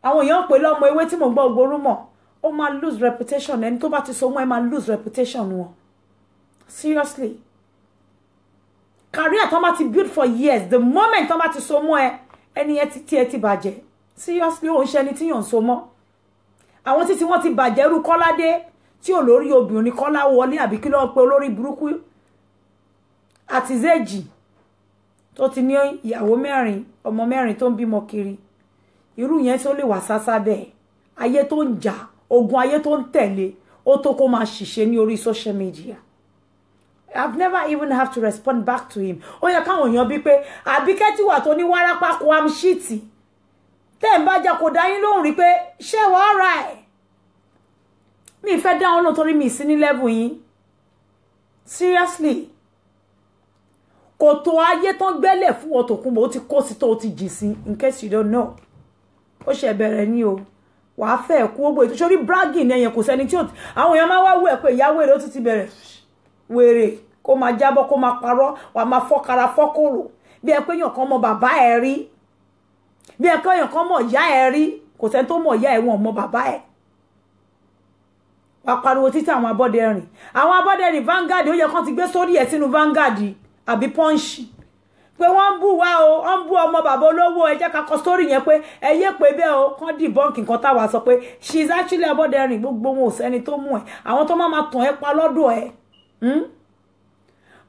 àwọn èèyàn ń pè lọ́mọ ewé tí mò ń gbọ́ ogorú mọ̀, ó máa lose reputation. Ẹni tó bá ti so mọ́ ẹ máa lose reputation wọn. Seriously, career tó bá ti build for years, the moment tó bá ti so mọ́ ẹ, ẹni yẹn ti tí ẹ ti bàjẹ́. Seriously, ó ń ṣe ẹni tí yàn ń so mọ́. Àwọn títí wọ́n ti bàjẹ́ rú Kọ́ládé tí ò lórí obìnrin, Kọ́lá wọlé, àbí kí ló ń pe olórí burúkú àti zéèjì tó ti ní ìyàwó mẹ́rin, ọmọ mẹ́rin, tó ń bímọ kiri. Irú yẹn tó lè wà sásá bẹ́ẹ̀, ayé tó ń jà, ogun ayé tó ń tẹ̀lé, ó tó kó máa ṣìṣe ní orí social media. I've never even have to respond back to him. Ó yẹ káwọn èèyàn bí pé Àbíkẹ́ tí wà tó ní wárápá kó am ṣíìtì tẹ́ ń bá jà, kò dá yín lóhùn rí pé ṣé wàá ra ẹ̀. Mi fẹ́ dá wọn lóhùn torí mi sí ní level yín. Seriously, kò tó ayé tán gbẹ́lẹ̀ fún ọ, Tòkunbọ̀, ó ti kó sí tó o ti jì sí. In case you don't know, ó ṣe bẹ̀rẹ̀ ní o, wàá fẹ́ kú. Ó gbé ètò sórí bragging ẹ̀yẹn, kò sẹ́ni tí àwọn èèyàn máa wá wú ẹ̀ pé ìyá wèrè, ó tún ti bẹ̀rẹ̀ wèrè, kó máa jábọ́, kó máa parọ́, wàá máa fọ́kara fọ́kòrò bí ẹ pé èèyàn kan mọ bàbá ẹ rí, bí ẹ pé èèyàn kan mọ ìyá ẹ rí. Kò sẹ́ni tó mọ ìyá ẹ, wọn mọ bàbá ẹ. Wàá pariwo títí àwọn Abọ́dẹrìn, àwọn Abọ́dẹrìn Vanguard, ó yẹ kán ti gbé sórí ẹ̀ sínú Vanguard àbí Punch pé wọ́n ń bú wa o, wọ́n ń bú ọmọ bàbá olówó. Ẹ jẹ́ ká kọ sórí yẹn pé ẹ yé pé bẹ́ẹ̀ o, kán debunk nǹkan táwa sọ pé she is actually Abọ́dẹrìn. Gbogbo wọn, ò sẹ́ni tó mú ẹ. Àwọn tó má máa tàn ẹ́ pa lọ́dọ̀ ẹ.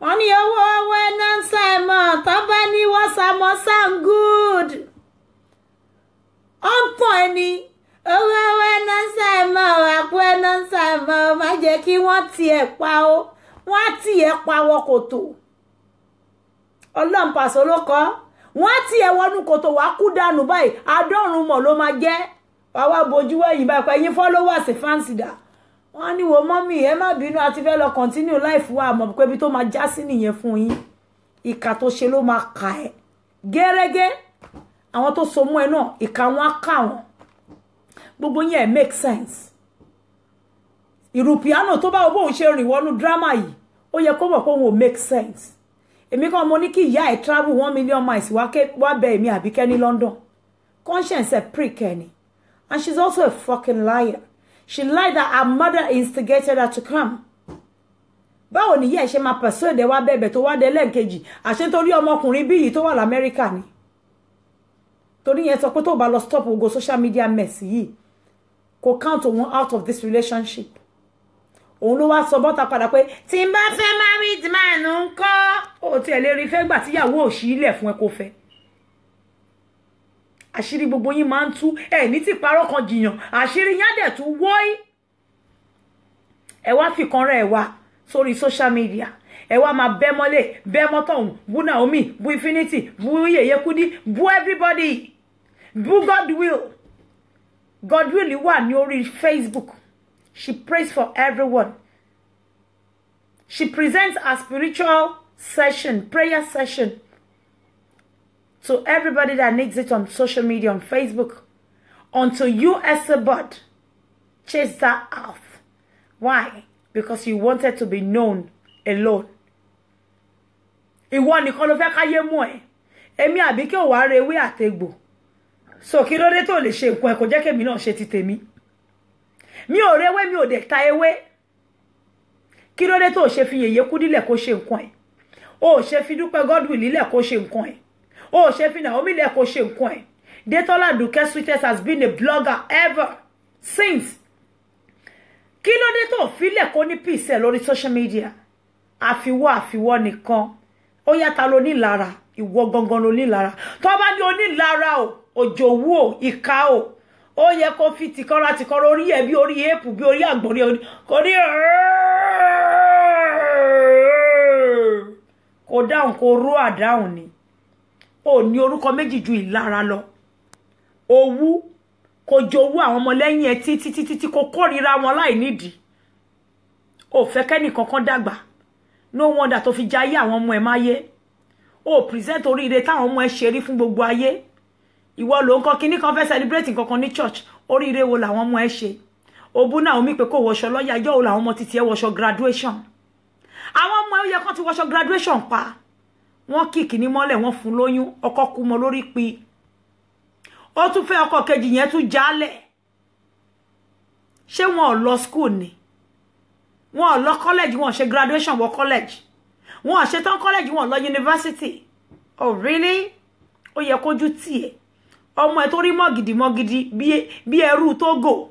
Wọ́n ní owó owó ẹ̀ náà ń sàmọ̀ tó bá ní wọ́n sàmọ́ sound good. Ó ń tàn ẹ́ ní owó owó ẹ̀ náà ń sàmọ̀, àpò ẹ̀ náà ń sàmọ̀. Má jẹ́ kí wọ́n tiẹ̀ pa ó, wọ́n á tiẹ̀ pa wọ kòtò. Ọlọ́run pàṣẹ ló kọ́, wọ́n á tiẹ̀ wọnú kòtò, wàá kú dànù báyìí. Àádọ́rùn mọ̀ ló máa jẹ́. Wàá wá bojú wẹ̀yìn báyìí pé ẹ̀yin followers, fans dà? Wọ́n á ní wo mummy, ẹ má bínú, àti fẹ́ lọ continue life wa. Àmọ́ pé ibi tó máa já sí nìyẹn fún yín. Ìkà tó ṣe ló máa kà ẹ́ gẹ́rẹ́gẹ́. Àwọn tó so mọ́ ẹ náà, ìkà wọn á kà wọ́n. Gbogbo yẹn ẹ̀ make sense. Ìrù piano tó bá wo bóun ṣe rìn wọnú drama yìí, ó yẹ kó mọ̀ pé òun ò make sense. Èmi kan mo ní kí ìyá ẹ̀ travel 1 million miles wá bẹ èmi Àbíkẹ́ ní London. Conscience ẹ̀ prick ẹ̀ ni. And she's also a fucking liar. She lied that her mother instigated her to come. Báwo ni ìyá ẹ̀ ṣe máa persuade ẹ wá bẹ̀bẹ̀ tó wá dé lẹ́ẹ̀kejì? Àṣé torí ọmọkùnrin bí yìí tó wà lamẹ́ríkà ni. Torí yẹn sọ pé tó bá lọ stop gbogbo social media mess yìí, Kò count òun out of this relationship. Òun ló wá sọ bọ́ta padà pé tí n bá fẹ́ married man ń kọ́, ó tiẹ̀ lè rí fẹ́ gbà tíyàwó ò sí ilẹ̀ fún ẹ kó fẹ́. Àṣírí gbogbo yín máa ń tú. Ẹ ní tí parọ́ kan jiyàn, àṣírí yín á dẹ̀ tún wọ́í. Ẹ wá fìkan rẹ̀ wá sórí social media, ẹ wá máa bẹ́ mọ́lẹ̀, bẹ́ mọ́tọ̀hún, bú Naomi, bú Infinity, bú Yèyé Kúdí, bú everybody, bú Godwill. Godwill wà ní orí Facebook. She prays for everyone. She presents a spiritual session, prayer session, to everybody that needs it on social media, on Facebook, until you as a bud chase that off. Why? Because you wanted to be known alone. Ìwọ nìkan ló fẹ́ káyé mú ẹ. Èmi Àbíkẹ́ ò wá re ewé àtegbò. So kí ló dé tó lè ṣe nǹkan ẹ, kò jẹ́ kémi náà ṣe ti tèmi? Mi ò rewé, mi ò dẹ̀ ta ewé. Kí ló dé tó ṣe fi Yèyé Kúdí lẹ̀ kó ṣe nǹkan ẹ̀? O ò ṣe fi Dúpẹ́ Godwill lílẹ̀ kó ṣe nǹkan ẹ̀? O ò ṣe fi Naomi lẹ̀ kó ṣe nǹkan ẹ̀? Detola Duke Sweetest has been a blogger ever since. Kí ló dé tó filẹ̀ kó ní peace ẹ̀ lórí social media? Àfiwọ́, àfiwọ́ nìkan. Ó yàtà ló nílara, ìwọ gangan ló nílara. Tó bá ní onílara o, òjòwú o, ìka o, ó yẹ kó fi tìkọ́ra tìkọ́ra orí ẹ̀ bí orí èèpù, bí orí àgbọ̀nrín, kò ní kò dáhùn, kò ró àdáhùn ni. Ó ní orúkọ méjì ju ìlara lọ. Owú, kò jowú àwọn ọmọlẹ́yìn ẹ títí títí tí kò kórìíra wọn láì nídìí. Ó fẹ́ kẹ́nì kankan dàgbà. No wonder tó fi jayé àwọn ọmọ ẹ máyé. Ó present oríire táwọn ọmọ ẹ ṣe rí fún gbogbo ayé. Ìwọ ló ń kọ́ kinní kan, fẹ́ celebrate nǹkan ní church. Oríire wo làwọn ọmọ ẹ ṣe? Òbú Naomi pé kó wọṣọ lọ́yà yóò làwọn ọmọ títí ẹ wọṣọ graduation. Àwọn ọmọ ẹ yẹ kán ti wọṣọ graduation pa. Wọ́n kìkì ní mọ́lẹ̀, wọ́n fún lóyún, ọkọ kú mọ́ lórí pi. Ó tún fẹ́ ọkọ kejì yẹn tún jálẹ̀. Ṣé wọn ò lọ school ni? Wọn ò lọ college, wọn ò ṣe graduation wọ college. Wọn ò ṣe tán college, wọn ò lọ university. Oh really? Ó yẹ kójú tì ẹ́. Ọmọ ẹ tó rí mọ́gìdì mọ́gìdì bí ẹrú Tógò.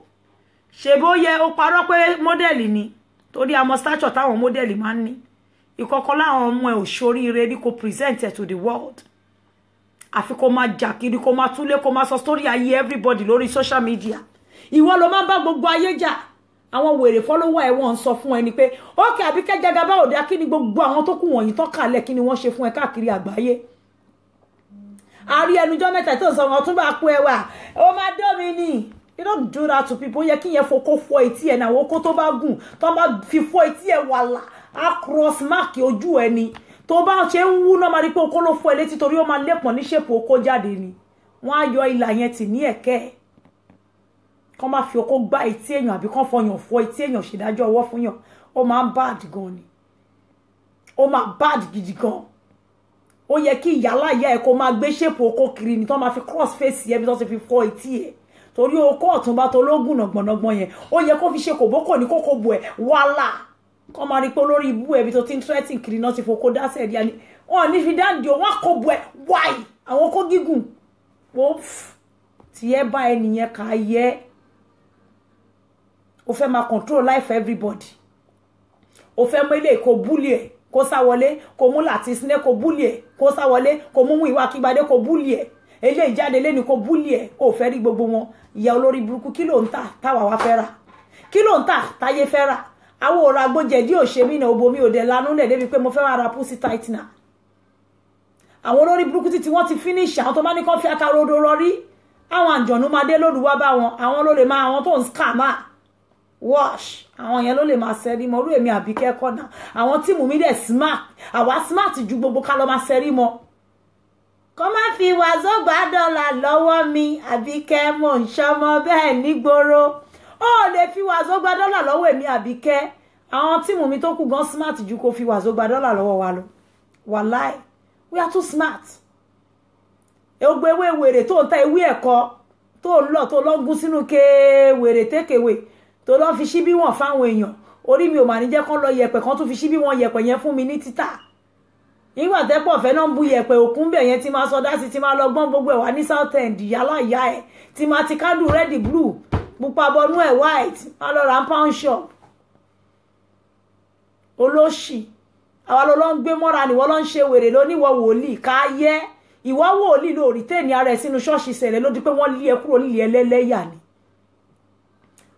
Ṣe bó yẹ ó parọ́ pé mọ́dẹ̀lì ni, torí àmọ́ stature táwọn mọ́dẹ̀lì máa ń ní. Ìkọ̀kọ̀ láwọn ọmọ ẹ ò ṣoríire ní kò present ẹ to the world. Àfi kó máa jà kiri, kó máa túlé, kó máa sọ story ayé everybody lórí social media. Ìwọ ló máa ń bá gbogbo ayé jà. Àwọn wèrè follower ẹ wọ́n ń sọ fún ẹni pé ókè Àbíkẹ́ Jagaba òde, kí ni gbogbo àwọn tó kù wọ̀nyí tọ́kàlẹ̀, kí ni wọ́n ṣe fún ẹ káàkiri àgbáyé? Àrí ẹnujọ́ mẹ́ta tó ń sọ wọn tún bá kú ẹwà, ó máa dó mi ni. You don't do that to people. Ó yẹ kí yẹn fokó fọ́ etí ẹ̀ náà, okó tó bá gùn tó bá fi fọ́ etí ẹ̀ wàlà á cross mark ojú ẹ ni. Tó bá ṣe ń wú náà máa rí pé okó ló fọ́ ẹ létí, torí ó máa lẹ́pọ̀n ní ṣèpò okó jáde ni. Wọ́n á yọ ìlà yẹn tì ní ẹ̀kẹ́ ẹ̀. Kán má fi okó gbá etí èèyàn àbí kán fọyàn fọ́ etí èèyàn ṣèdájọ́ ọwọ́ fún yàn. Ó máa ń bad gan ni. Ó máa bad gidi gan. Ó yẹ kí ìyálà ìyá ẹ kó máa gbé ṣèpò okó kiri ni, tó máa fi cross face ẹ bí tó ti fi fọ́ etí ẹ. Torí okó ọ̀túnba tó lógùn nàgbọ̀nàgbọ̀n yẹn, ó yẹ kó fi ṣe kòbókò ní kókó bu ẹ̀ wàhálà. Kọ́ máa rí pé olórí ibú ẹbí tó ti ń threatening kiri náà ti fokó dáṣẹ̀ ẹ̀dí àní. Wọ́n ní fi dáǹdì o, wọ́n kò bu ẹ̀ wáì àwọn okó gígùn. Wọ́n tí ẹ bá ẹnìyẹn kà á yẹ. O fẹ́ máa control life everybody. O fẹ́ mú ilé kó búlì ẹ̀ kó sá wọlé, kó mú láti sinẹ́ kó búlì ẹ̀ kó sá wọlé, kó mú ìwà kígbadé kó búlì ẹ̀. Eléyìí jáde lẹ́ni kó búlì ẹ̀. O fẹ́ rí gbogbo wọn. Ìyá olórí burúkú, kí ló ń tà táwa wá fẹ́ rà? Kí ló ń tà táyé fẹ́ rà? Àwọn òrò agbójẹ̀dí ò ṣe mí náà, obomi ò dẹ̀ lanú lẹ̀ débi pé mo fẹ́ wá ra pussy tightener. Àwọn olórí burúkú títí wọ́n ti finish, àwọn tó bá ní kán fi akarodo rọrí. Àwọn àjọ̀nú máa dé lóru wá bá wọn. Àwọn ló lè máa, àwọn tó ń scam á wash, àwọn yẹn ló lè máa sẹ́rí mọ́. Orú èmi Àbíkẹ́ kọ́ náà, àwọn tíìmù mi dẹ̀ smart. Àwa smart ju gbogbo ká lọ máa sẹ́rí mọ́. Kọ́ má fi wàzó gbà dọ́là lọ́wọ́ mi, Àbíkẹ́, mò ń ṣọmọ bẹ́ẹ̀ nígboro. Ó lè fi wàzó gba dọ́là lọ́wọ́ èmi Àbíkẹ́. Àwọn tíìmù mi tó kù gan smart ju kó fi wàzó gba dọ́là lọ́wọ́ wa lọ. Wàláì, we are too smart. Gbogbo ewé wèrè tó ń ta, ewé ẹ̀kọ́ tó ń lọ tó lọ gún sínú ké wèrè tékèwé tó lọ fi síbí wọn fáwọn èèyàn, orí mi ò mà ní jẹ́ kán lọ yẹ̀pẹ̀ kan tún fi síbí wọn yẹ̀pẹ̀ yẹn fún mi ní títà. Nígbà tẹ́pọ̀ fẹ́ náà ń bu yẹ̀pẹ̀ òkun bẹ̀ yẹn tí máa sọ dá sí, tí máa lọ gbọ́n gbogbo ẹ̀ wá ní South End, yálà ìyá ẹ̀ tí máa ti kádùn red blue. Pupa bọnú ẹ̀ white, má lọ ra pound shop. Olóṣì, àwa ló lọ ń gbé mọ́ra nìwọ ló ń ṣe wèrè lóníwọ̀ wòlíì ká yẹ. Ìwọ wòlíì ló rí tẹ́ni ara ẹ̀ sínú ṣọ́ọ̀ṣì ṣẹlẹ̀ ló di pé wọ́n lé ẹ kúrò nílé ẹlẹ́lẹ́yà ni.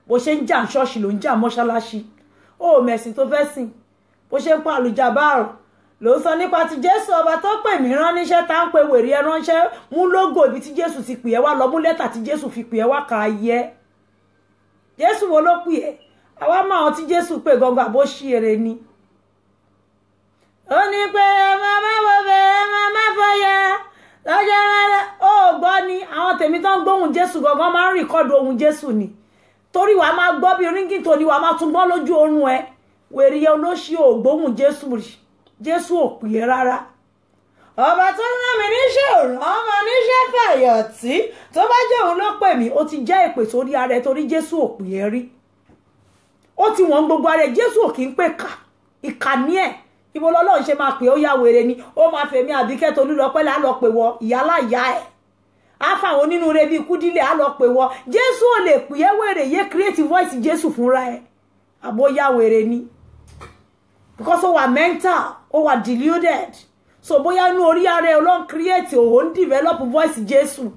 Bó ṣe ń jà ṣọ́ọ̀ṣì ló ń jà mọ́ṣáláṣí. Ó mẹ̀sìn tó fẹ́ sìn. Bó ṣe ń pa àlùjábáàrò ló ń sọ nípa ti Jésù ọba tó pè mí rán níṣẹ́ tá ń pe wèrè ẹ ránṣẹ́. Mú lógo ibi tí Jésù ti pè ẹ́ wá lọ, mú lẹ́tà tí Jésù fi pè ẹ́ wá kà á yẹ. Jésù wo ló pè ẹ́? Àwa máa hàn tí Jésù pè gangan àbó ṣí eré ni. Ó ní pé màmá wo bẹ̀rẹ̀ màmá fọyà lọ́jọ́ rárá. Ó gbọ́ ni àwọn tèmi tó ń gbóhùn Jésù gangan máa ń rìkọ́dù ohùn Jésù ni. Torí wàá máa gbọ́ bí ríngì tó ni wàá máa tún gbọ́ lójú oorun ẹ. Wèrè yẹn olóṣì ò gbóhùn Jésù rí. Jésù ò pè é rárá. Ọba tó rán mi níṣẹ́ òràn ọmọ níṣẹ́ fàyọ̀tí tó bá jẹ́ òun ló pè mí. Ó ti jẹ́ èpè sórí ara ẹ torí Jésù ò pè é rí. Ó ti wọ̀n gbogbo ara ẹ. Jésù ò kì í pè kà. Ìkà ní ẹ̀. Ibo lọ́lọ́run ṣe máa pè ó yá wèrè ni. Ó máa fèmí Àbíkẹ́ Tolúlọpẹ́ là á lọ pè wọ ìyáláyà ẹ̀. Á fáwọn onínúure bíi Kúdílé á lọ pè wọ. Jésù ò lè pè é wèrè yé create voice Jésù fúnra ẹ̀. Àbó yá wèrè ni. Because ó wà mental, ó wà deluded. So bóyá inú orí ara ẹ ló ń create òun develop voice Jésù.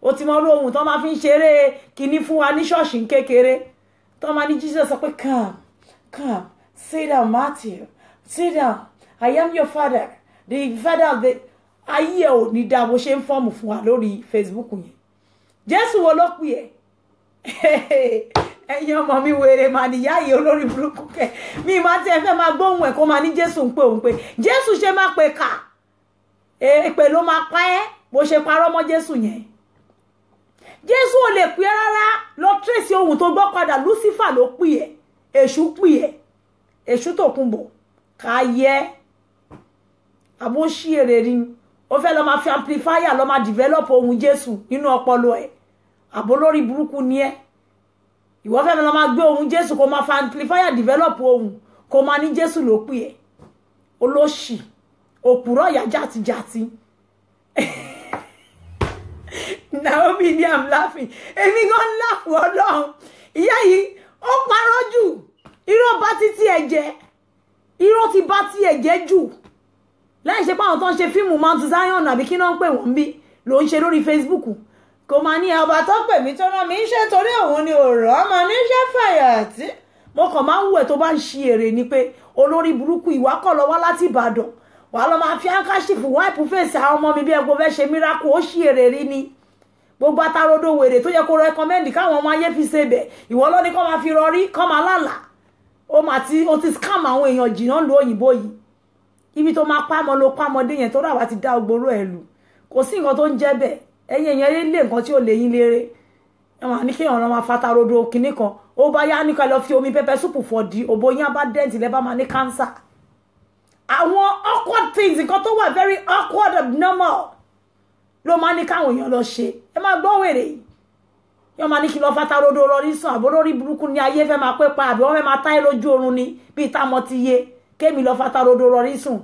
Ó ti mọ irú ohun tó máa fi ń ṣeré kinní fún wa ní ṣọ́ọ̀ṣì kékeré. Tó máa ní Jesus sọ pé come, come, sit down Matthew, sit down, I am your father, the father of the... Ayé ẹ ò ní dá bó ṣe ń fọ́ọ̀mù fún wa lórí Facebook yẹn. Jésù wo ló pè ẹ́? Ẹ̀yin ọmọ mi wèrè mà níyá yìí olórí burúkú kẹ. Mi máa tẹ́ ẹ fẹ́ máa gbóhùn ẹ̀ kó máa ní Jésù ń pè òun pé Jésù ṣe máa pè kà. Èpè ló máa pa ẹ́ bó ṣe parọ́ mọ́ Jésù yẹn. Jésù ò lè pè é rárá. Lọ tírèsì ohun tó gbọ́ padà. Lucifer ló pè ẹ́. Èṣù pè ẹ́. Èṣù Tòkunbọ̀ ká yẹ. Àbó ṣí èrè ni. Ó fẹ́ lọ máa fi amplifier lọ máa develop ohun Jésù nínú ọpọlọ ẹ̀. Àbó lórí burúkú ni ẹ́. Ìwọ fẹ́ lọ máa gbé ohun Jésù kó máa fi amplifier develop ohun kó máa ní Jésù ló pè ẹ́. Olóṣì, òpùrọ̀ ìyá jàtijàti. Naomi ni I'm laughing. Èmi gan laugh Ọlọ́run. Ìyá yìí ó parọ́ jù. Irọ́ bá títí ẹ̀ jẹ́. Irọ́ ti bá tí ẹ̀ jẹ́ jù. Láì ṣe pé àwọn tó ń ṣe fíìmù Mount Zion àbí kí náà ń pè wọ́n bí ló ń ṣe lórí Facebook. Kò máa ní ọba tó pè mí tó rán mi iṣẹ́ torí òun ni òrò ọmọ níṣẹ́ fàyàtì. Mo kàn máa ń wù ẹ́ tó bá ń ṣe èrè ni pé olórí burúkú ìwà kọ̀ lọ wá láti Ìbàdàn. Wà á lọ máa fi handkerchief wáìpù fèsì àwọn ọmọ mi bí ẹgbẹ́ fẹ́ ṣe miracle ó ṣe èrè rí ni. Gbogbo atarodo wèrè tó yẹ kó rẹkọmẹ́ndì káwọn ọmọ ayé fi ṣe bẹ̀. Ìwọ ló ní kó máa fi rọrí kó máa lálàá. Ó máa ti ó ti scam àwọn èèyàn jìnnà lu òyìnbó yìí. Ibi tó máa pamọ́ ló pamọ́ dé yẹn tó rà wá ti dá ogboro ẹ̀ lù. Kò sí nǹkan tó ń jẹ́ bẹ́ẹ̀. Ẹ̀yin èèyàn lé nǹkan tí ó lè yín léré. Ẹ máa ní kí èèyàn máa fata rodo kinní kan. Ó bá yá ní ká lọ fi omi pẹpẹ súpù fọ̀ di òbó yín á bá dẹ́ǹtì lẹ́ bá máa ní cancer. Àwọn awkward things nǹkan tó wà very awkward abnormal ló máa ní káwọn èèyàn lọ ṣe. Ẹ máa gbọ́ wèrè yìí. Yọ́n máa ní kí lọ fata rodo rọrí sàn àbó lórí burúkú ní ayé fẹ́ máa pé pa àbí wọ́n fẹ́ máa táyé lójú oorun ni bíi támọ́ ti yé kémi lọ fata rodo rọrí sùn.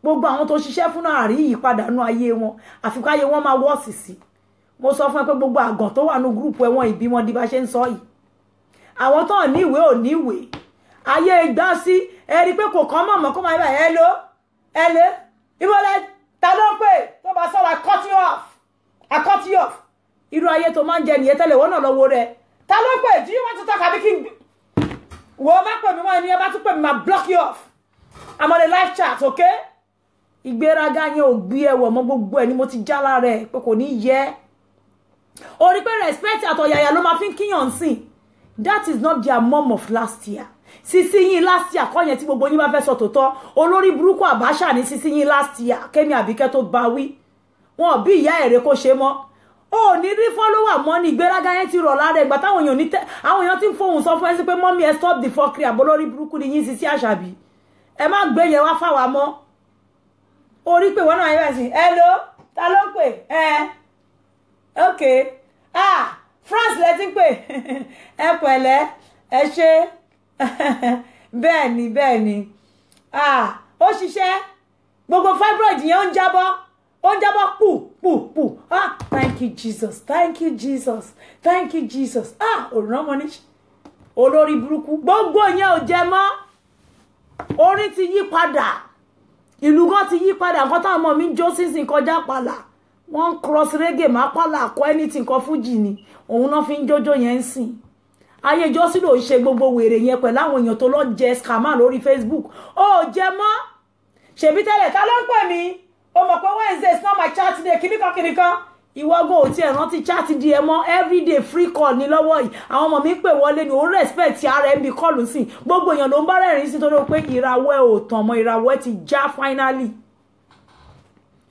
Gbogbo àwọn tó ṣiṣẹ́ fún náà àrí ìyípadà nú ayé wọn àfikún ayé wọn máa wọ́ọ̀sì sí. Mo sọ fún ẹ pé gbogbo àgàn tó wà ní gúrùpù ẹ̀wọ̀n ìbí wọn di bá ṣe ń sọ yìí. Àwọn tó ní ìwé ò ní ìwé. Ayé ìgbà sí ẹ rí i pé kò kàn mọ̀mọ́ kó máa bá ẹ lọ ẹ lé ìbọlẹ̀ ta ló ń pè tó bá sọ̀rọ̀ I cut you off, I cut you off. Irú ayé tó máa ń jẹ nìyẹn tẹ́lẹ̀ wọ́n náà lọ́wọ́ rẹ̀. Ta ló ń pè? Do you want to talk àbí kí n wò ó bá pè mí mọ́ ẹni ẹ bá tún pè mí máa block you off. I'm on a live chat, okay? Ìgbéraga yẹn ò gbé ẹwọ̀ mọ́ gbogbo ẹ̀ ni mo ti já lára ẹ̀ pé kò ní yẹ. O rí pé respect àtọ̀yàyà ló máa fi ń kíyàn sìn. That is not their mom of last year. Sisi yín last year kọ́ yẹn tí gbogbo yín bá fẹ́ sọ tòótọ́. Olórí burúkú Àbáṣà ní sisi yín last year Kémi Àbíkẹ́ tó bá wí. Wọn bí ìyá ẹ̀rẹ́ kó ṣe mọ́. O ní rí follower mọ́ ní ìgbéraga yẹn ti rọ̀ lára ìgbà táwọn èèyàn ní tẹ́ àwọn èèyàn ti ń fohùn sọ fún ẹ sí pé mọ́mí ẹ stop the fuckery àbólórí burúkú ni yín Sisi Àṣàbí. Ẹ má gbé yẹn wá fáwa mọ́. Orí pé wọ́n náà yẹ báyìí hello ta ló ń pè ẹ ok ah France lẹ ti ń pè ẹ pẹ̀lẹ́ ẹ ṣe bẹ́ẹ̀ ni bẹ́ẹ̀ ni ah ó ṣiṣẹ́ gbogbo fibroid yẹn ó ń jábọ́ pù pù pù ah thank Thank you, Jesus. Thank you, Jesus. Thank you, Jesus. Ah, òrùn ọmọ ní olórí burúkú. Gbogbo yẹn ò jẹ mọ́. Orin ti yí padà. Ìlú gan ti yí padà. Nǹkan táwọn ọmọ mi ń jó sínsìn kọjá pàlà. Wọ́n ń cross reggae má pàlà kọ́ anything kan fújì ni. Òun náà fi ń jójó yẹn ń sìn. Ayé ìjọsìn ló ń ṣe gbogbo wèrè yẹn pẹ̀lú àwọn èèyàn tó lọ jẹ scammer lórí Facebook. Ó jẹ mọ́. Ṣèbí tẹ́lẹ̀ ta ló ń pè mí? O mọ̀ pé Wednesday is not my chat day. Kìnìkan kìnìkan. Ìwọ́gò ò tiẹ̀ rántí chat di ẹ mọ́. Everyday free call ní lọ́wọ́ yìí. Àwọn ọmọ mi ń pè wọlé ni òun respect ara ẹ̀ ń bi kọ́ọ̀lù sí. Gbogbo èèyàn ló ń bá rẹ̀rìn sí torí pé ìràwọ̀ ẹ̀ ò tàn mọ́, ìràwọ̀ ẹ̀ ti já finally.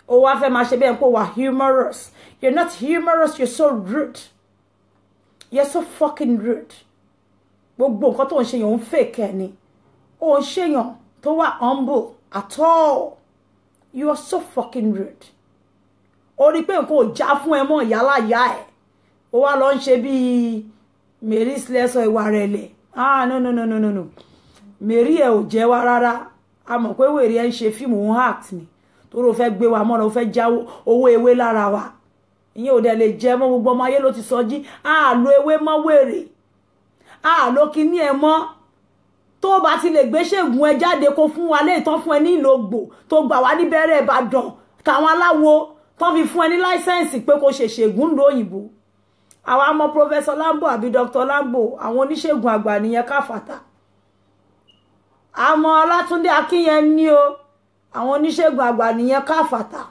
Ó wá fẹ́ máa ṣe bẹ́ẹ̀ pé wà humorous. You're not humorous, you're so rude. You're so fucking rude. Gbogbo nǹkan tó ń ṣe yàn ń fake ẹ̀ ni. Ó ń ṣèyàn tó wà humble at all. You are so fucking rude. Ó rí pé nǹkan ò já fún ẹ mọ́ ìyálà ìyá ẹ̀. Ó wá lọ ń ṣe bíi Mary Slessor ìwà rẹ̀ lẹ̀. Ah, no, no, no, no, no, no. Mary ẹ̀ ò jẹ́ wá rárá. A mọ̀ pé wèrè ẹ̀ ń ṣe fíìmù, òun act ni. Torí ó fẹ́ gbé wa mọ́ra, ó fẹ́ já owó ewé lára wa. Ìyẹn ò dẹ̀ lè jẹ́ mọ́. Gbogbo ọmọ ayé ló ti sọ jí. A lo ewé mọ́ wèrè. A lo kíní ẹ mọ́. Tó bá ti lè gbé ṣègùn ẹ jáde kó fún wa léètán fún ẹ ní ìlògbò tó gbà wá níbẹ̀rẹ̀ Ìbàdàn táwọn aláwo tán fi fún ẹ ní license pé kó ṣe ṣègùn ló òyìnbó. Àwa mọ Professor Lambo àbí Dr. Lambo, àwọn oníṣègùn àgbà nìyẹn káfàtà. Àmọ́ Ọlátúndé Akínyẹn ní o, àwọn oníṣègùn àgbà nìyẹn káfàtà.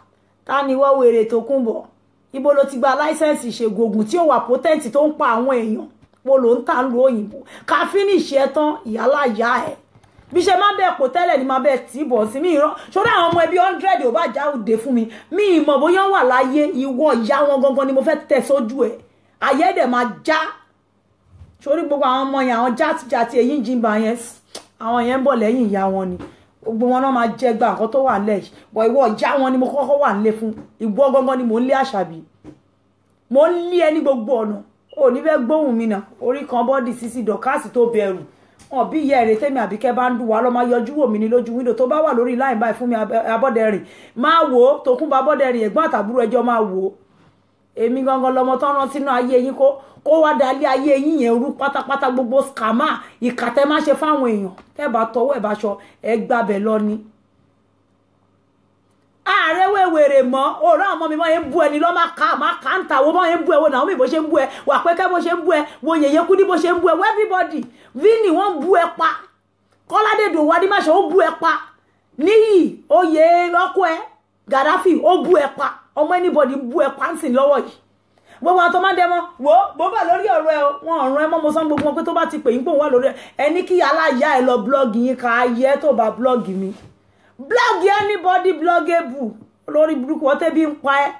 Ta ni wọ́n wèrè tó kún bọ̀? Ibo ló ti gba license ìṣègùn ògùn tí ó wà potent tó ń pa àwọn èèyàn? Wo ló ń tà ń lu òyìnbó? Ká finish ẹ tán, ìyálà ìyá ẹ. Bí ṣe máa bẹ̀ pò tẹ́lẹ̀ ni máa bẹ̀ tí bọ̀ sí mi ìran. Ṣọ́dọ̀ àwọn ọmọ ẹbí 100 ò bá jáde fún mi. Mi ìmọ̀ bóyá wà láyé. Ìwọ ìyá wọn gangan ni mo fẹ́ tẹ̀ sójú ẹ̀. Ayé dẹ̀ máa já. Sórí gbogbo àwọn ọmọ yẹn, àwọn játijàti èyí ń jìnbà yẹn, àwọn yẹn ń bọ̀ lẹ́yìn ìyá wọn ni. Gbogbo wọn náà máa jẹ gba nǹkan tó wà nílẹ̀ yìí. Bọ̀ ìwọ ìyá wọn ni mo kọ́kọ́ wà nílé fún. Ìwọ gangan ni mò ń lé Àṣàbí. Mò ń lé ẹ ní gbogbo ọ̀nà. Ò ní fẹ́ gbóhùn mi nà. Orí kan bọ́dì sísì dọ̀kásì tó bẹ̀rù. Wọn bí ìyá ẹ̀rẹ̀ tẹ́mi Àbíkẹ́ bá ń dùn wá lọ́ máa yọjú wò mí ní lójú wíńdò tó bá wà lórí láì báyìí fún mi. Abọ́dẹrìn máa wò ó, Tòkunbọ̀ Abọ́dẹrìn, ẹ̀gbọ́n àtàbúrò ẹjọ́ máa wò ó. Èmi gangan lọmọ tán rán sínú ayé yín kó wá dalé ayé yín yẹn rú pátápátá. Gbogbo scammer ìkà tẹ́ má ṣe fáwọn èèyàn, tẹ́ bá tọwọ́ ẹ̀ bá ṣọ ẹ gbàbẹ̀ lọ ni. Ààrẹ wéwèrè mọ́ òòrùn àwọn ọmọ mi mọ́ yẹn ń bú ẹni lọ́ máa ká máa ká ń ta wo mọ́ yẹn ń bú ẹ, wo Naomi bó ṣe ń bú ẹ, wà pẹ́kẹ́ bó ṣe ń bú ẹ, wo Yèyé Kúdí bó ṣe ń bú ẹ, wo everybody Vini wọ́n ń bú ẹ pa, Kọ́ládé Dòwú Adímáṣe ó bú ẹ pa, Níyì oyè ọkọ ẹ Gaddafi ó bú ẹ pa, ọmọ anybody bú ẹ pa ń sìn lọ́wọ́ yìí. Gbogbo àwọn tó máa ń dẹmọ wo bó bá lórí ọ̀rọ̀ ẹ o, wọn ọ̀rọ̀ ẹ mọ́. Mo sọ gbogbo wọn pé tó bá ti pè yín pé òun wà lórí ẹ, ẹni kí aláya ẹ lọ blog yín ká ayé tó bá blog mi, blog anybody bloggable. Lórí burúkú wọ́n tẹ́bí ń pa ẹ́.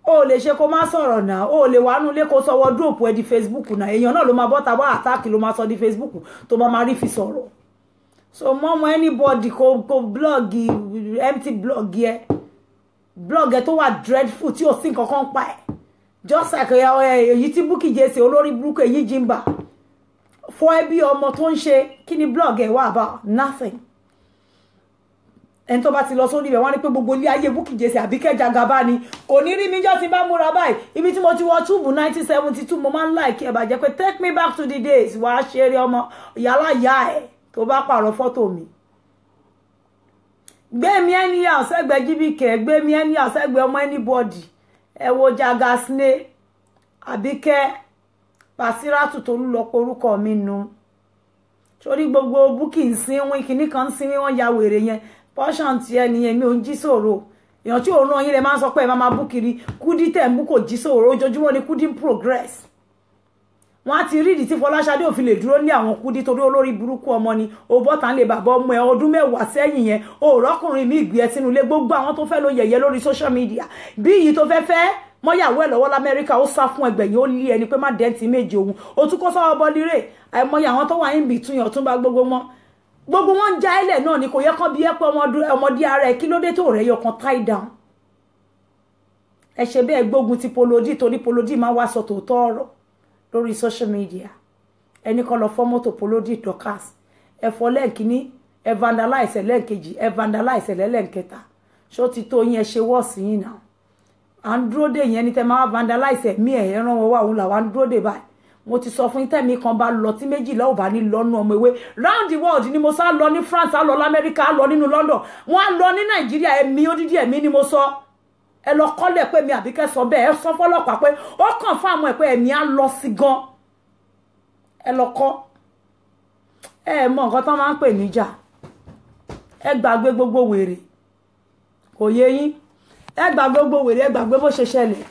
O lè ṣe kó má sọ̀rọ̀ náà. O lè wà nulẹ̀ kó sọ wardrobe ẹ di Facebook náà. Èèyàn náà ló máa bọ́ta wá attack, ló máa sọ di Facebook tó máa máa rí fi sọ̀rọ̀. So mọ́mọ́ anybody kó blog empty blog yẹ, blog ẹ tó wà dreadful tí ò sí nǹkan kan pa ẹ, just like èyí tí Bukky Jesse olórí burúkú èyí jimba fọ ẹbí ọmọ tó ń ṣe. Kí ni blog ẹ wà about? Nothing. Ẹni tó bá ti lọ sórí ibẹ̀, wọ́n ní pé gbogbo ilé ayé Bukky Jesse Àbíkẹ́ Jagaba ni. Kò ní rí mi jọ́ tí bá múra báyìí. Ibi tí mo ti wọ túùbù 1972, mo máa ń like ẹ̀ bàjẹ́ pé take me back to the days. Wàá ṣeré ọmọ ìyálà ìyá ẹ̀ tó bá pààrọ̀ fọ́tò mi. Gbé mi ẹni àṣẹgbẹ́ jíbìkẹ́, gbé mi ẹni àṣẹgbẹ́ ọmọ anybody. Ẹ wo Jagasne Àbíkẹ́ Basiratu Tolúlọpọ̀ orúkọ mi nu. Sórí gbogbo Bukky ń sínwín kinní kan ń sínwín, wọ́n ya wèrè yẹn portion ti ẹ nìyẹn. Mi ò ń jí sòro. Èèyàn tí òun rán yín lè máa ń sọ pé ẹ máa máa bú kiri. Kúdí tẹ̀ ń bú kò jí sòro. Ojoojúmọ́ ni Kúdí ń progress. Wọ́n á ti rí ìdí tí Fọláṣadé ò fi lè dúró ní àwọn Kúdí torí olórí burúkú ọmọ ni. Ó bọ́ta ń lè bàbá ọmọ ẹ ọdún 10 sẹ́yìn yẹn, òrọ́kùnrin mi ìgbé ẹ sínú ilé. Gbogbo àwọn tó fẹ́ ló yẹ̀yẹ́ lórí social media bí èyí tó fẹ́ fẹ́ mọ́yàwó ẹ̀ lọ́wọ́ lamẹ́ríkà, ó sá fún ẹgbẹ̀yìn, ó lé ẹni pé má dẹ́ntì méje òun, ó tún kó sọ́wọ́ bọ́lírè. Àìmọye àwọn tó wà ń bì tún yàn tún bá gbogbo wọn, gbogbo wọn ń já ilẹ̀ náà ni. Kò yẹ kán bí ẹ pé ọmọdé ara ẹ, kí ló dé tó rẹ̀ yọ kan tie down ẹ ṣe bẹ́ẹ̀ gbógun ti Polodi? Torí Polodi máa wá sọ tòótọ́ ọ̀rọ̀ lórí social media. Ẹni kan lọ fọ́ mọ́tò Polodi Dorcas, ẹ fọ́ lẹ́ẹ̀kínní, ẹ vandalize lẹ́ẹ̀kejì, ẹ vandalize lẹ́ẹ̀kẹta. Ṣó ti tó yín? Ẹ ṣe wọ́ọ̀sì yín náà. À ń dúró dè yẹn ní tẹ́ máa vandalize ẹ̀mí ẹ̀, ẹran wọn wá, òun làwa ń dúró dè báyìí. Mo ti sọ fún yín, tẹ̀mí kan bá lọ tí 12 ò bá ní lọ́nu ọmọ ewé. Round the world ni mo sá lọ, ní France á lọ, lamẹ́ríkà á lọ, nínú London wọ́n á lọ, ní Nàìjíríà. Ẹ̀mí odidi ẹ̀mí ni mo sọ. Ẹ lọ kọ́lẹ̀ pé mi Àbíkẹ́ sọ bẹ́ẹ̀. Ẹ sọ fọlọ́pàá pé ó kàn fún àwọn ẹ̀ pé ẹ̀mí á lọ sí gan. Ẹ lọ kọ́. Ẹ mọ nǹkan tó máa ń pè níjà. Ẹ gbàgbé gbogbo wèrè, kò yé yín. Ẹ gbàgbé gbogbo wèrè, ẹ gbàgbé bó ṣe ṣẹlẹ̀.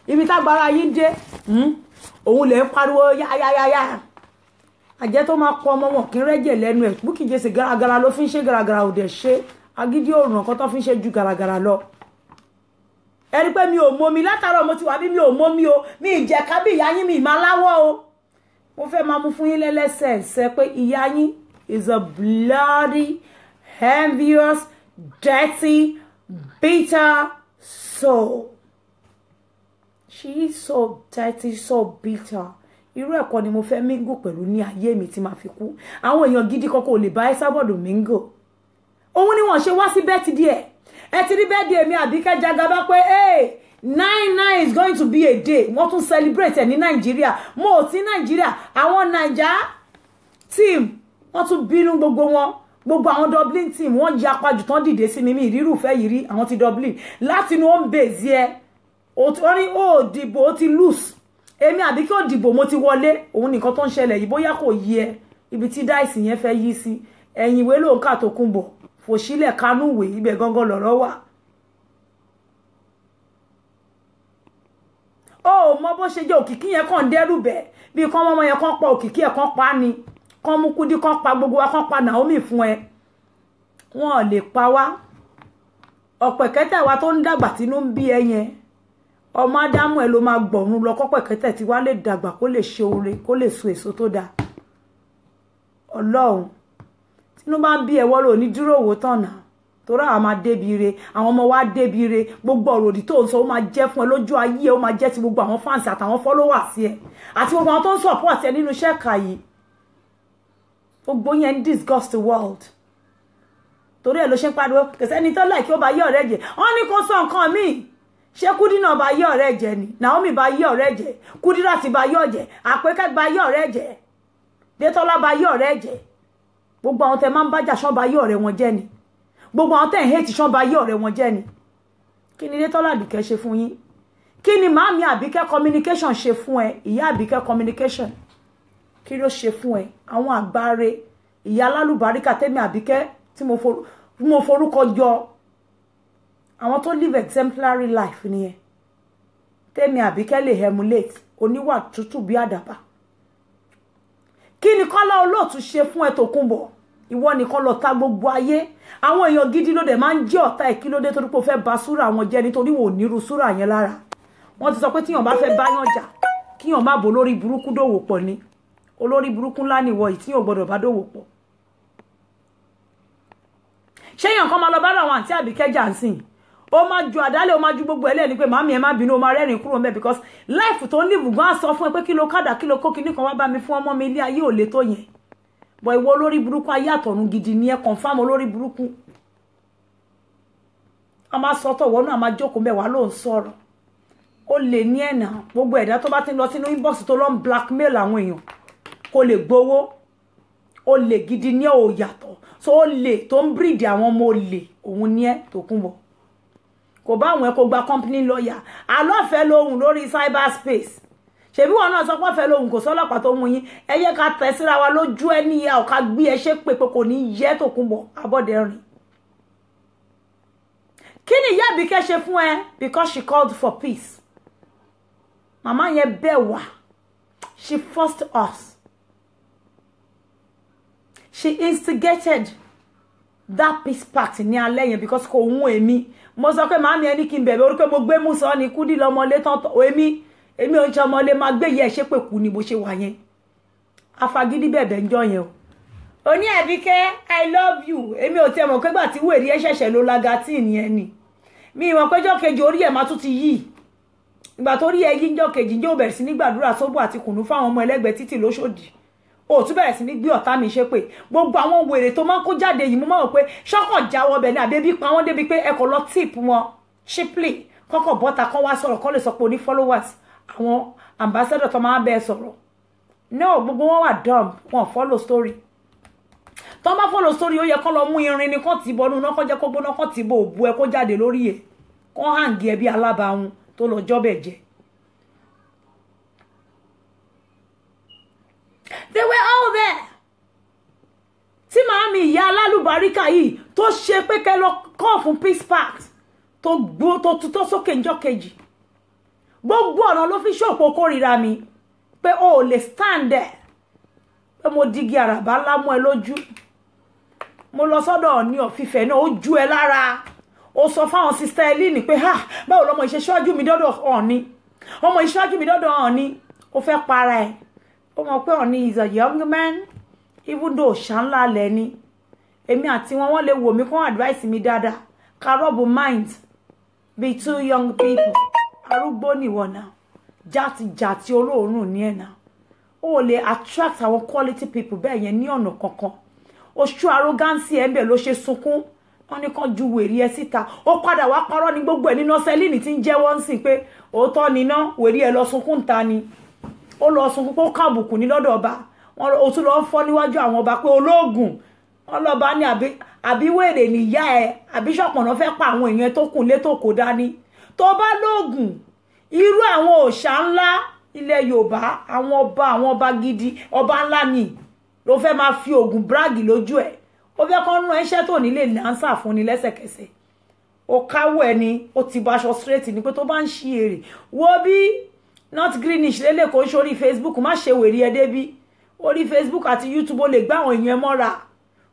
Ibi tágbára yín dé, òun lè ń pariwo yáyáyáyá. Àjẹ́ tó máa pọ ọmọ wọn kí n rẹ́jẹ̀ lẹ́nu ẹ̀. Bukky Jesse garagara ló fi ń ṣe, garagara ò dẹ̀ ṣe agídí òrùn nǹkan tó fi ń ṣe ju garagara lọ. Ẹ rí pé mi ò momi látàárọ̀, mo ti wà bí mi ò momi o, mi ìjẹ̀ka bí ìyá yín, mi ìmọ̀ aláwọ̀ o. Mo fẹ́ máa mú fún yín lẹ́lẹ́sẹ̀ẹsẹ̀ pé ìyá yín is a bloody, envious, dirty, bitter soul. She is so dirty, so bitter. Irú ẹ̀kọ́ ni mo fẹ́ mingle pẹ̀lú ní ayé mi tí màá fi kú. Àwọn èèyàn gidi kọ́kọ́ ò lè bá Esabod mingle. Òun ni wọ́n ṣe wá sí birthday ẹ̀. Ẹ ti rí birthday mi Àbíkẹ́ Jagaba pé, hey, 9/9 is going to be a day. Wọ́n tún celebrate ẹ̀ ní Nàìjíríà. Mo ò sí Nàìjíríà. Àwọn Nàìjà team wọ́n tún bínú gbogbo wọn. Gbogbo àwọn Dublin team wọ́n yapa jù tán dìde sí mi. Mi ìrírùfẹ́ yìí rí àwọn ti Dublin látinú home base yẹ. Wọ́n ní ó dìbò, ó ti lose. Èmi Àbíkẹ́ ò dìbò, mo ti wọlé. Òun nìkan tó ń ṣẹlẹ̀ yìí, bóyá kò yí ẹ ibi tí dice yẹn fẹ́ yí sí. Ẹ̀yìn ìwé ló ń kà tó kún bọ̀ fòṣílẹ̀ kanú ìwé, ibẹ̀ gangan lọ̀rọ̀ wà. Ó mọ bó ṣe jẹ́, òkìkí yẹn kàn ń dẹ́rù bẹ̀ bí kán mọ́mọ́ yẹn kán pa òkìkí ẹ̀, kán pa ni, kán mú Kúdí, kán pa gbogbo wa, kán pa Naomi fún ẹ. Wọn ò lè pa wá. Ọ̀pẹ̀kẹ́tẹ̀ wa tó ń dàgbà tínú ń bí ẹ yẹn, ọmọ ádámù ẹ ló máa gbọ̀run lọ kọ́pẹ̀kẹ́tẹ̀ tí wá lè dàgbà, kó lè ṣe oore, kó lè so èso tó dáa. Ọlọ́run, tínú bá ń bí ẹwọ́ lò ní dúró wò tọ̀nà torí àwọn máa débi ire, àwọn ọmọ wa débi ire. Gbogbo ọ̀rọ̀ òdì tó ń sọ, ó máa jẹ́ fún ẹ lójú ayé ẹ, ó máa jẹ́ ti gbogbo àwọn fans àtàwọn followers ẹ àti gbogbo àwọn tó ń support ẹ nínú iṣẹ́ ẹ̀ka yìí. Gbogbo yẹn ń disgust the world. Torí ẹ ló ṣe ń pariwo kò sẹ́ni tó láì kí ó bá yé ọ̀rẹ́ jẹ. Wọ́n ní kó sọ nǹkan míì. Ṣé Kúdí náà bá yé ọ̀rẹ́ jẹ ni? Naomi bá yé ọ̀rẹ́ jẹ, Kúdíràtì bá yé ọ̀jẹ̀, Àpékẹ́ bá yé ọ̀rẹ́ jẹ, Détọ́lá bá yé ọ̀rẹ́ jẹ. Gbogbo àwọn tẹ máa ń bájà ṣán bá yé ọ̀rẹ́ wọn jẹ́ ni. Gbogbo àwọn tẹ ń hate ṣán bá yé ọ̀rẹ́ wọn jẹ́ ni. Kí ni Détọ́lá Àbíkẹ́ ṣe fún yín? Kí ni màámi Àbíkẹ́ communication ṣe fún ẹ? Ìyá Àbíkẹ́ communication, kí ló ṣe fún ẹ? Àwọn àgbáre ìyá alálùbáríkà tẹ́mi Àbíkẹ́ tí mo forúkọ yọ, àwọn tó live exemplary life nìyẹn tẹ́mi Àbíkẹ́ lè emulate, oníwà tútù bí àdàbà. Kí ni Kọ́lá Olóòtú ṣe fún ẹ, Tòkunbọ̀? Ìwọ nìkan lọ ta gbogbo ayé. Àwọn èèyàn gidi ló dẹ̀ máa ń jẹ́ ọ̀tá ẹ̀. Kí ló dé? Torí pé o fẹ́ ba súrà wọn jẹ́, nítorí wò nírú súrà yẹn lára. Wọ́n ti sọ pé tíyàn bá fẹ́ báyàn jà, kíyàn má bò lórí burúkú dòwò pọ̀ ni. Olórí burúkú ńlá nìwọ yìí tíyàn gbọ́dọ̀ bá dòwò pọ̀. Ṣé èèyàn kan máa lọ bá àwọn àǹtí Àbíkẹ́ jà ń sìn, ó máa ju àdálẹ̀, ó máa ju gbogbo ẹ̀ lẹ́ni pé màmí ẹ má bínú, ó máa rẹ́rìn kúrò mẹ́, because life tó ń live gan á sọ fún ẹ pé kí ló kádà, kí ló kó kinní kan wá bá mi fún ọmọ mi, ilé ayé ò le tó yẹn. Bọ̀ ìwọ olórí burúkú ayé àtọ̀run gidi ni ẹ, confirm olórí burúkú. A máa sọ tọ̀wọ́ náà, a máa jókòó mẹ́wàá ló ń sọ̀rọ̀. Ó lè ní ẹ̀nà gbogbo ẹ̀dá tó bá ti ń lọ sínú inbox tó lọ ń blackmail àwọn èèyàn kó lè gbowó. Ó lè gidi ní ò yàtọ̀ so ó lè tó ń breed àwọn ọmọ olè, òun ní ẹ, Tòkunbọ̀. Kò bá àwọn ẹ kó gba company lawyer alọ́fẹ́ lóhùn lórí cyberspace. Ṣebí wọn náà sọ pé ọ̀fẹ́ lóhùn, kò sọ́lọ́pàá tó mú yín. Ẹ yẹ ká tẹ̀ síra wa lójú ẹ níyà ọ̀ká gbé ẹ ṣe pé pé kò ní yẹ, Tòkunbọ̀ Abọ́dẹrìn. Kí ni ìyá Àbíkẹ́ ṣe fún ẹ? Because she called for peace. Màmá yẹn bẹ̀ wá. She forced us, she instigated that peace party ní alẹ́ yẹn, because kò hún èmi. Mo sọ pé màámi ẹni kí n bẹ̀bẹ̀ orí pé mo gbé mú sọ ni Kúdí lọ́mọlé tán. Èmi ò ń ṣe ọmọlé máa gbé yẹ ṣé pé kú ni bó ṣe wà yẹn. Afagídí bẹ̀bẹ̀ ń jọ yẹn o. Oní Àbíkẹ́, I love you. Èmi ò tiẹ̀ mọ̀ pé gbà tí wèrè ẹ̀ ṣẹ̀ṣẹ̀ ló lagatin yẹn ni. Mi ìmọ̀ péjọ́ kejì orí ẹ̀ máa tún ti yí. Ìgbà tó rí ẹ yí ńjọ́ kejì, njẹ́ ò bẹ̀rẹ̀ sí ní gbàdúrà sóbò àti kùnú fáwọn ọmọ ẹlẹ́gbẹ̀ẹ́ títì lóṣòdì? Ó tún bẹ̀rẹ̀ sí ní gbé ọ̀tá mi ṣépè. Gbogbo àwọn wèrè tó máa ń kó jáde yìí, mo máa wò pé ṣọ́kàn jáwọ́ bẹ̀ ní àbẹ́bí pa wọ́n débi pé ẹ kò lọ tip wọn cheaply. Kọ́kọ́ bọ́ta kán wá sọ̀rọ̀, kán lè sọ pé o ní followers. Àwọn ambassador tó máa ń bẹ́ẹ̀ sọ̀rọ̀ no, gbogbo wọn wà dumb, wọn follow story. Tó bá follow story, ó yẹ kán lọ mú irin ni, kán tì bọnú náà, kán jẹ́ kó gbóná, kán tì bọ òbu ẹ, kó jáde lórí ẹ, kán hàǹgì ẹ bí alábàáhùn tó lọ jọ́bẹ̀ jẹ. They were all there. Tí màámi ìyá alálùbáríkà yìí tó ṣe pé kẹ́ lọ kọ́ fún peace pact, tó gbó tó tutọ́ sókè ńjọ́ kejì, gbogbo ọ̀nà ló fi ṣòpò kórìíra mi pé o ò lè stand there, pé mo digi àràbá ńlá mú ẹ lójú. Mo lọ sọ́dọ̀ Ọọ̀ni ọ̀fìfẹ́ náà, ó ju ẹ lára. Ó sọ fáwọn sister Elini pé ha, báwo lọmọ ìṣe ṣáájú mi dọ́dọ̀ Ọọ̀ni, ọmọ ìṣáájú mi dọ́dọ̀ Ọọ̀ni. Ó fẹ́ para ẹ̀. Ó mọ̀ pé Ọọ̀ni is a young man, even though ṣá ńlá lẹ́ni. Èmi àti wọn, wọ́n lè wò mí kán advice mi dáadáa, ká rub mind be two young people. Arúgbó nìwọ náà, játijàti olóòórùn ní ẹ̀ náà. Ó lè attract àwọn quality people bẹ́ẹ̀ yẹn ní ọ̀nà kankan. Oṣù arrogance ẹ̀ ń bẹ̀ ló ṣe sunkún. Wọ́n ní kán ju wèrè ẹ síta, ó padà wá parọ́ ní gbogbo ẹ̀ nínú sẹ́lìnì tí ń jẹ́wọ́ ń sìn pé òótọ́ níná wèrè ẹ lọ sunkún ta ni. Ó lọ sunkún pé ó kàbùkù ní lọ́dọ̀ ọba. Wọn ó tún lọ ń fọ́ níwájú àwọn ọba pé olóògùn wọn lọ́ba ní àbí wèrè níyà ẹ, àbí ṣọ̀pọ̀nà fẹ́ pa àwọn èèyàn tó kùn létò kó dání. Tó bá lóògùn, irú àwọn òòṣà ńlá ilẹ̀ Yorùbá, àwọn ọba, àwọn ọba gidi, ọba ńlá ni ló fẹ́ máa fi oògùn brag lójú ẹ̀. Ó fẹ́ kọ́ rán ẹṣẹ́ tó nílé lánsà fún ni lẹ́sẹ̀kẹsẹ̀. Ó káwọ́ ẹ ni, ó ti bọ aṣọ straight ni pé tó bá ń ṣí èrè wo bí not greenish lélẹ̀ kó ń ṣorí Facebook. Má ṣe wèrè ẹ débí orí Facebook àti YouTube. Ó lè gbá àwọn èèyàn ẹ mọ́ra,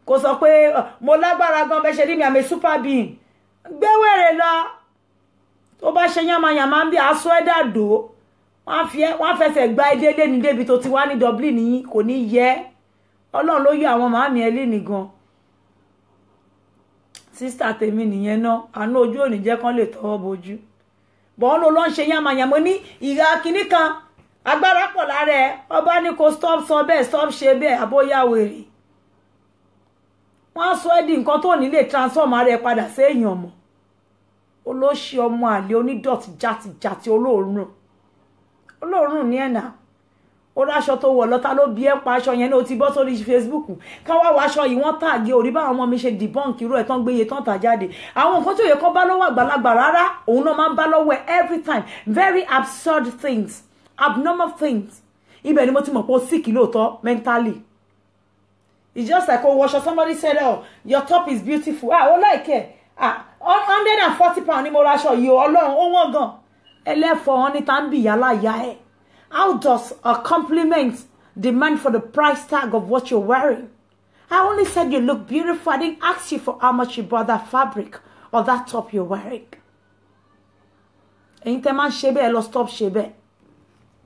kó sọ pé mo lágbára gan, bẹ́ẹ̀ ṣe rí mi, àmì super being. Gbé wèrè lọ. Tó bá ṣe yánmayànmá ń bí aṣọ ẹ dàdó, wọ́n á fẹsẹ̀ gba ilé lé ní débi tó ti wá ní Dublin yìí, kò ní yẹ. Ọlọ́run ló yọ àwọn màámi ẹ lé nìgan. Sister tèmi nìyẹn náà, àánú ojú ò ní jẹ́ kán lè tọwọ́ bojú bọ́n ló lọ́ ń ṣe yánmayànmọ́ ní ìhà kínní kan. Agbára pọ̀ lára ẹ. Ọba ní kò stop sọ bẹ́ẹ̀, stop ṣe bẹ́ẹ̀, àbóyá wèrè. Wọ́n á sọ ẹ́ di nǹkan tó ní lè transform ara ẹ padà sí èèyàn mọ́. Olóṣì, ọmọ àlè, onídọ̀tí, játijàti, olóòórùn, olóòórùn ní ẹ̀nà. Ó ráṣọ tó wọ̀ lọ́ta ló bí ẹ́ pa aṣọ yẹn ní. O ti bọ́ sórí Facebook, káwá wọ aṣọ yìí, wọ́n tàgé orí báwọn ọmọ mi ṣe debunk irú ẹ̀ tán, gbéye tán tà jáde. Àwọn nǹkan tí ò yẹ kó bá lọ́wọ́ àgbàlagbà rárá, òun náà máa ń bá lọ́wọ́ ẹ̀ every time. Very absurd things, abnormal things. Ibẹ̀ ni mo ti mọ̀ pé ó sick lóòótọ́ mentally. It's just like, oh, wọṣọ, somebody said, "Oh, your top is beautiful." Ah, ó like ẹ̀. Ah, £140 ni mo ra aṣọ yìí o. Ọlọ́run, ó wọ́n gan. Ẹlẹ́fọ̀ọ́ wọn ní tá ń bì yálà ìyá ẹ̀. How does a compliment demand for the price tag of what you're wearing? I only said you look beautiful. I didn't ask you for how much you bought that fabric or that top you're wearing. Ẹ̀yin tẹ́ máa ń ṣe bẹ́ẹ̀, lọ stop ṣe bẹ́ẹ̀.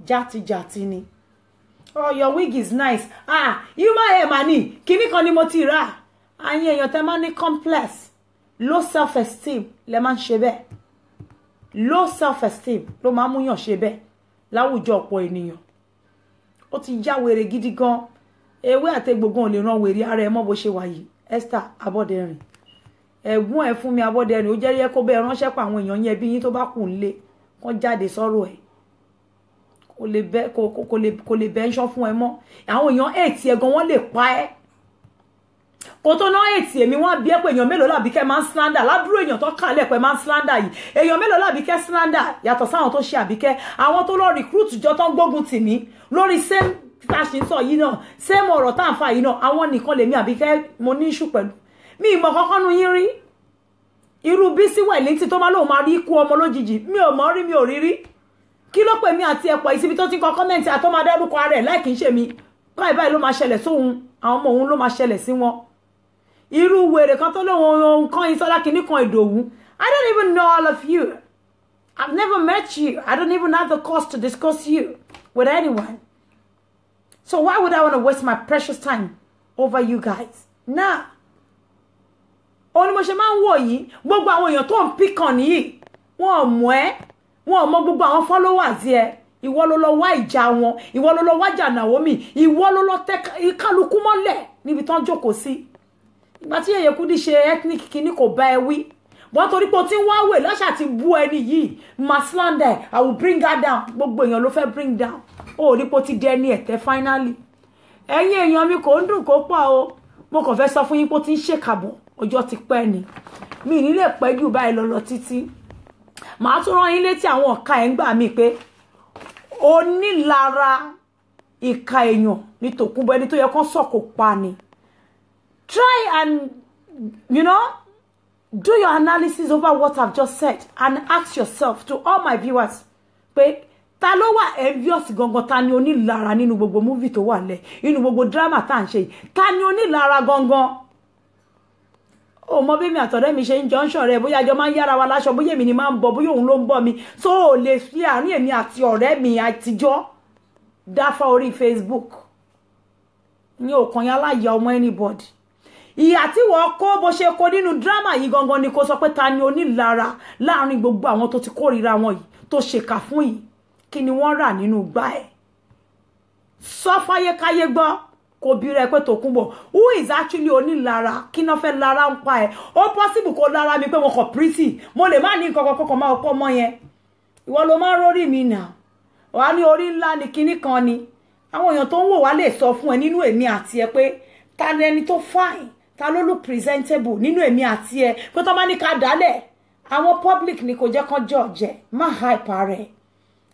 Játijàti ni. "Oh, your wig is nice." Ah, human hair mà ní kíní kan ni mo ti rà. Àyìn èèyàn tẹ́ máa ní complex, low self-esteem lẹ máa ń ṣe bẹ́ẹ̀. Low self-esteem ló máa ń múyàn ṣe bẹ́ẹ̀ láwùjọ ọ̀pọ̀ ènìyàn. Ó ti já wèrè gidi gan. Ewé àtẹgbògan ò lè ran wèrè ara ẹ mọ́ bó ṣe wà yìí. Esther Abọ́dẹrìn, ẹ̀gbọ́n ẹ̀ fún mi Abọ́dẹrìn, ó jẹ́ yẹ kó bẹ́ẹ̀ ránṣẹ́ pa àwọn èèyàn yẹn bí yín tó bá kù ń lé kán jáde sọ́rọ̀ ẹ̀. Kò lè bẹ́ kò lè bẹ́ ń ṣọ́ fún ẹ mọ́. Àwọn èèyàn ètì ẹ̀ gan, wọ́n lè pa ẹ́ kò tó ná ètì èmi. Wọ́n bí ẹ pé èèyàn mélòó làbíkẹ́ máa ń slander ládùúrò, èèyàn tó kàn lẹ́pẹ́ máa ń slander yìí, èèyàn mélòó làbíkẹ́ slander yàtọ̀ sáwọn tó ṣe àbíkẹ́, àwọn tó lọ recruit jọ tó ń gbógun tì mí lórí same fashion sọ yìí náà, same ọ̀rọ̀ tá à ń fa yìí náà. Àwọn nìkan lèmi àbíkẹ́ mo ní issue pẹ̀lú. Mi ìmọ̀ kankan nu yín rí. Irú Bísí Wẹ̀lìntì tó máa lóun máa rí ikú ọmọ lójijì, mi ò mọ̀ rí, mi ò rí rí. Kí ló pè mí àti ẹ̀pọ̀ ìsibí tó ti ń kọ comment àtọ́ máa dárúkọ ara ẹ̀ láì kì í ṣe mi? Báyìí báyìí ló máa ṣẹlẹ̀ sóhun, àwọn ọmọ òun ló máa ṣẹlẹ̀ sí wọn. Irú wèrè kan tó lóun ohun kan ìsọlá kìíní kan Ìdòwú, I don't even know all of you. I've never met you. I don't even have the cause to discuss you with anyone, so why would I want to waste my precious time over you guys now? Òun ni mo ṣe máa ń wò yìí. Gbogbo àwọn èèyàn tó ń pick on yìí, wọn ò mọ̀ ẹ́, wọn ò mọ gbogbo àwọn followers yẹ. Ìwọ ló lọ wá ìjà wọn, ìwọ ló lọ wájà Naomi, ìwọ ló lọ tẹ kálukú mọ́lẹ̀ níbi tán jókòó sí. Ìgbà tí Yèyé Kúdí ṣe ethnic kínní, kò bá ẹ wí. Wọ́n torí pé o ti ń wá wè lọ́ṣà ti bú ẹni yìí, máa slander, I will bring her down. Gbogbo èèyàn ló fẹ́ bring down. Ó rí pé o ti di ẹni ẹ̀tẹ́ finally. Ẹ̀yin èèyàn mi, kò ń dùn kó pọ̀ o. Mo kàn fẹ́ sọ fún yín pé ó ti ń ṣèkàbọ̀, ọjọ́ ti pẹ́ ni. Mi ní lè pẹ́ jù báyìí lọ títí. Màá tún rán yín létí àwọn ọ̀ka ẹ̀ ń gbà mí pé onílara ìka èèyàn ní Tòkunbọ̀, ẹni tó yẹ kán sọ̀kò pa ni. Try and do your analysis over what I've just said and ask yourself, to all my viewers, pé ta ló wà envious gangan? Ta ni onílara nínú gbogbo movie tó wà lẹ̀, nínú gbogbo drama tá à ń ṣe yìí? Ta ni onílara gangan? Ó mọ bí mi àtọ̀rẹ́ mi ṣe ń jọ ń ṣọ̀rẹ́, bóyá àjọ máa ń yára wa láṣọ, bóyá èmi ni máa ń bọ̀, bóyá òun ló ń bọ̀ mi. So ò lè fi àárín èmi àti ọ̀rẹ́ mi àtijọ́ dáfá orí Facebook ní òkan yẹn aláya ọmọ anybody. Ìyà tí wọ́n kó, bó ṣe kó nínú drama yìí gangan ni kó sọ pé ta ni onílara láàrin gbogbo àwọn tó ti kórìíra wọn yìí, tó ṣèkà fún yìí. Kí ni wọ́n rà nínú gbá ẹ̀? Sọ fáyékáyé gbọ́, kò bí rẹ pé Tòkunbọ̀, who is actually onílara? Kí náà fẹ́ lára ń pa ẹ̀? Ó possible kó lára mi pé mo kàn pretty, mo lè má ní nǹkan kan kọ́kọ́ máa kọ́ ọmọ yẹn. Ìwọ ló máa ń rórí mi nà wàá ní orí ńlá ni kinní kan ni. Àwọn èèyàn tó ń wò wá lè sọ fún ẹ nínú èmi àti ẹ pé ta ni ẹni tó fine, ta ló look presentable nínú èmi àti ẹ, pé tó bá ní ká dálẹ̀, àwọn public ni kò jẹ́ kán judge ẹ. Má hype rẹ̀.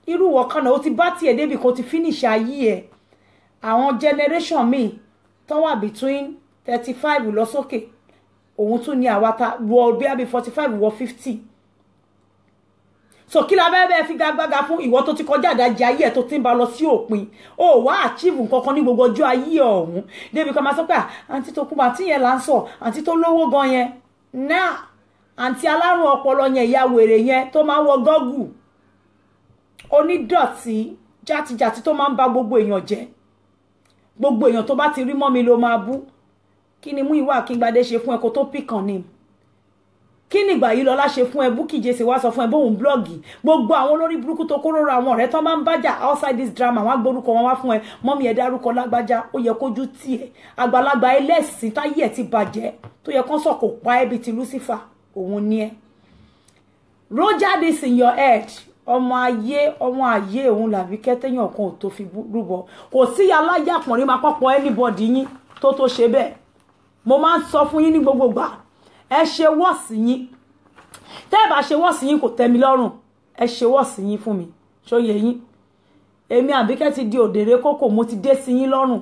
Irú wọ̀ kan náà ó ti bá tiẹ̀ débi kó ti finish ayé ẹ̀. Àwọn generation míì tó wà between 35 lọ sókè, òun tún ní àwa ta wọ bí i 45 wọ 50. So kí la bẹ́ẹ̀ bẹ́ẹ̀ fi gbàgbàgà fún ìwọ tó ti kọjá àdájì ayé ẹ̀, tó ti ń ba lọ sí òpin? Ó wá achieve nǹkan kan ní gbogbo ọjọ́ ayé ọ̀hún débi kan máa sọ pé àǹtí Tókunbọ̀, àǹtí yẹn là ń sọ, àǹtí tó lówó gan yẹn náà, àǹtí alárùn ọpọlọ yẹn, ìyá wèrè yẹn tó máa ń wọ gọ́gù, onídọ̀tí játijàti tó máa ń ba gbogbo èèyàn jẹ́. Gbogbo èèyàn tó bá ti rí mọ́ mi ló máa bú. Kí ni Múyìwá Akíngbadé ṣe fún ẹ kó tó pick on him? Kí ni ìgbà yìí lọ́lá ṣe fún ẹ? Bukky Jesse wá sọ fún ẹ bóun blog. Gbogbo àwọn olórí burúkú tó kóró ra àwọn ọ̀rẹ́ tó máa ń bájà outside this drama, wọn á gbórúkọ wọn wá fún ẹ. Mọ́mí ẹ dárúkọ lágbájá, ó yẹ kójú tì ẹ. Àgbàlagbà ẹlẹ́sìn táyé ẹ ti bàjẹ́, tó yẹ kán sọ̀kò pa ẹ́ bíi ti Lucifer, òun ni ẹ. Roger this in your head. Ọmọ ayé, ọmọ ayé, òun làbí kẹ́tẹ́yàn kan ò tó fi rúbọ. Kò sí aláyàpọ̀nrín máa pọ̀pọ̀ anybody yín tó tó ṣe bẹ́ẹ̀. Mo máa ń sọ fún yín ní gbogbo gbà, ẹ ṣe wọ́ọ̀sì yín. Tẹ́ ẹ bá ṣe wọ́ọ̀sì yín, kò tẹ́ mi lọ́rùn. Ẹ ṣe wọ́ọ̀sì yín fún mi, ṣóye yín? Èmi Àbíkẹ́ ti di òdèrè kókò, mo ti dé sí yín lọ́rùn,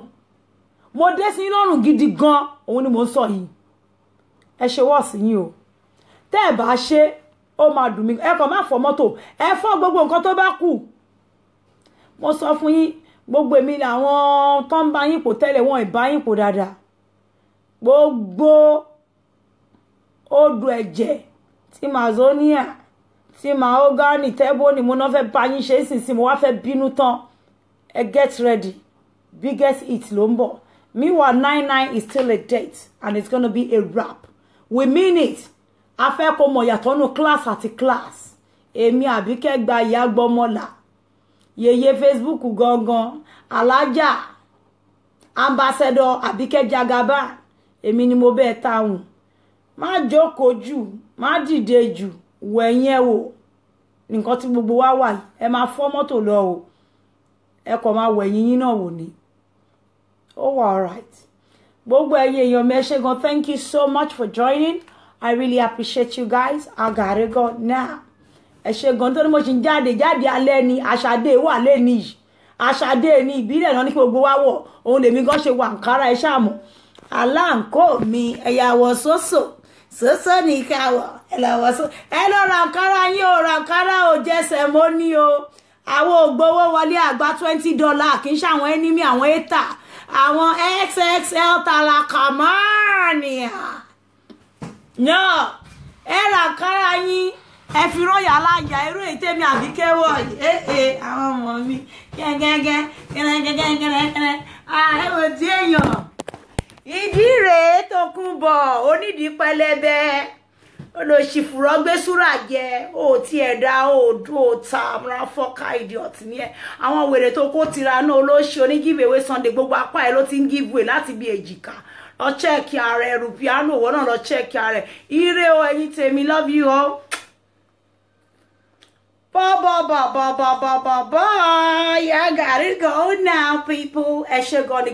mo dé sí yín lọ́rùn gidi gan. Òun ni mò ń sọ yìí. Ẹ ṣe wọ́ọ̀sì yín o. Tẹ́ ẹ bá ṣe, ó máa dùn mí. Ẹ kàn má fọ mọ́tò, ẹ fọ́ gbogbo nǹkan tó bá kù. Mo sọ fún yín, gbogbo èmi làwọn tó ń bá yín pò tẹ́lẹ̀, wọn ì bá yín pò dáadáa. Gbogbo odò ẹ̀jẹ̀ tí mazonia, tí mahogany tẹ́bó ni mo náà fẹ́ bá yín ṣe é sínsìn. Mo wá fẹ́ bínú tán. Ẹ get ready, biggest hit ló ń bọ̀. Meanwhile, 9/9 is still a date and it's gonna be a wrap. We mean it. A fẹ́ kó mọ̀ yàtọ̀ nù class àti class. Èmi Àbíkẹ́ gba ìyá gbọmọlà, yèyé Facebook gangan, alájà ambassador Àbíkẹ́ Jagaba, èmi ni mo bẹ́ẹ̀ táwọn. Má jókòó jù, má dìde jù, wẹ̀yìn ẹ̀ wò nǹkan tí gbogbo wa wà yìí. Ẹ máa fọ́ mọ́tò lọ o, ẹ kàn máa wẹ̀yìn yín náà wò ní. Ó wà alright. Gbogbo ẹ̀yin èèyàn mi, ẹ ṣé gan. Thank you so much for joining. I really appreciate you guys. I gotta go now. Ẹ ṣé gan, nítorí mo ṣì ń jáde jáde alẹ́ ni. Àṣàdé wà lẹ́ni yìí, àṣàdé ní ìbílẹ̀ náà ní kí gbogbo wa wọ̀. Òun lèmi gan ṣe wà nkárá. Ẹ ṣáà mọ̀ aláǹkó mi, ẹ̀yà wọ̀ sósò sósò ní káwọ̀. Ẹ lọ wọ̀ só, ẹ lọ ra nkárá yín o. Ra nkárá o, jẹsẹ̀ mọ́ ní o. Àwọn ògbówó wọlé àgbà $20. Kì í ṣe àwọn enemy, àwọn hater, àwọn XXL talakamania no. Ẹ ra nkárá yín, ẹ fi rọ́ọ̀yà aláya irú èyí tèmi Àbíkẹ́ wọ̀ yìí. Ee, àwọn ọmọ mi gẹ́gẹ́gẹ́ gẹ́gẹ́gẹ́gẹ́gẹ́. Ẹ wò tí èèyàn ìdí rèé. Tókunbọ̀ onídìí pẹlẹbẹ, olóṣìfùrọ̀ gbé súrà jẹ. Ó ti ẹ̀dá ó dún ó ta àwọn fọ́ká idiot ní ẹ. Àwọn wèrè tó kó tira náà, olóṣì oní give away Sunday, gbogbo apá ẹ ló ti ń give away láti bí èjìká. Lọ check ara ẹ, Rupiano, òwò náà, lọ check ara ẹ. Ire o, ẹ̀yin tèmi, love you all. Bye bye bye bye bye bye bye bye. I gotta go now, people. Ẹ ṣé gan ni.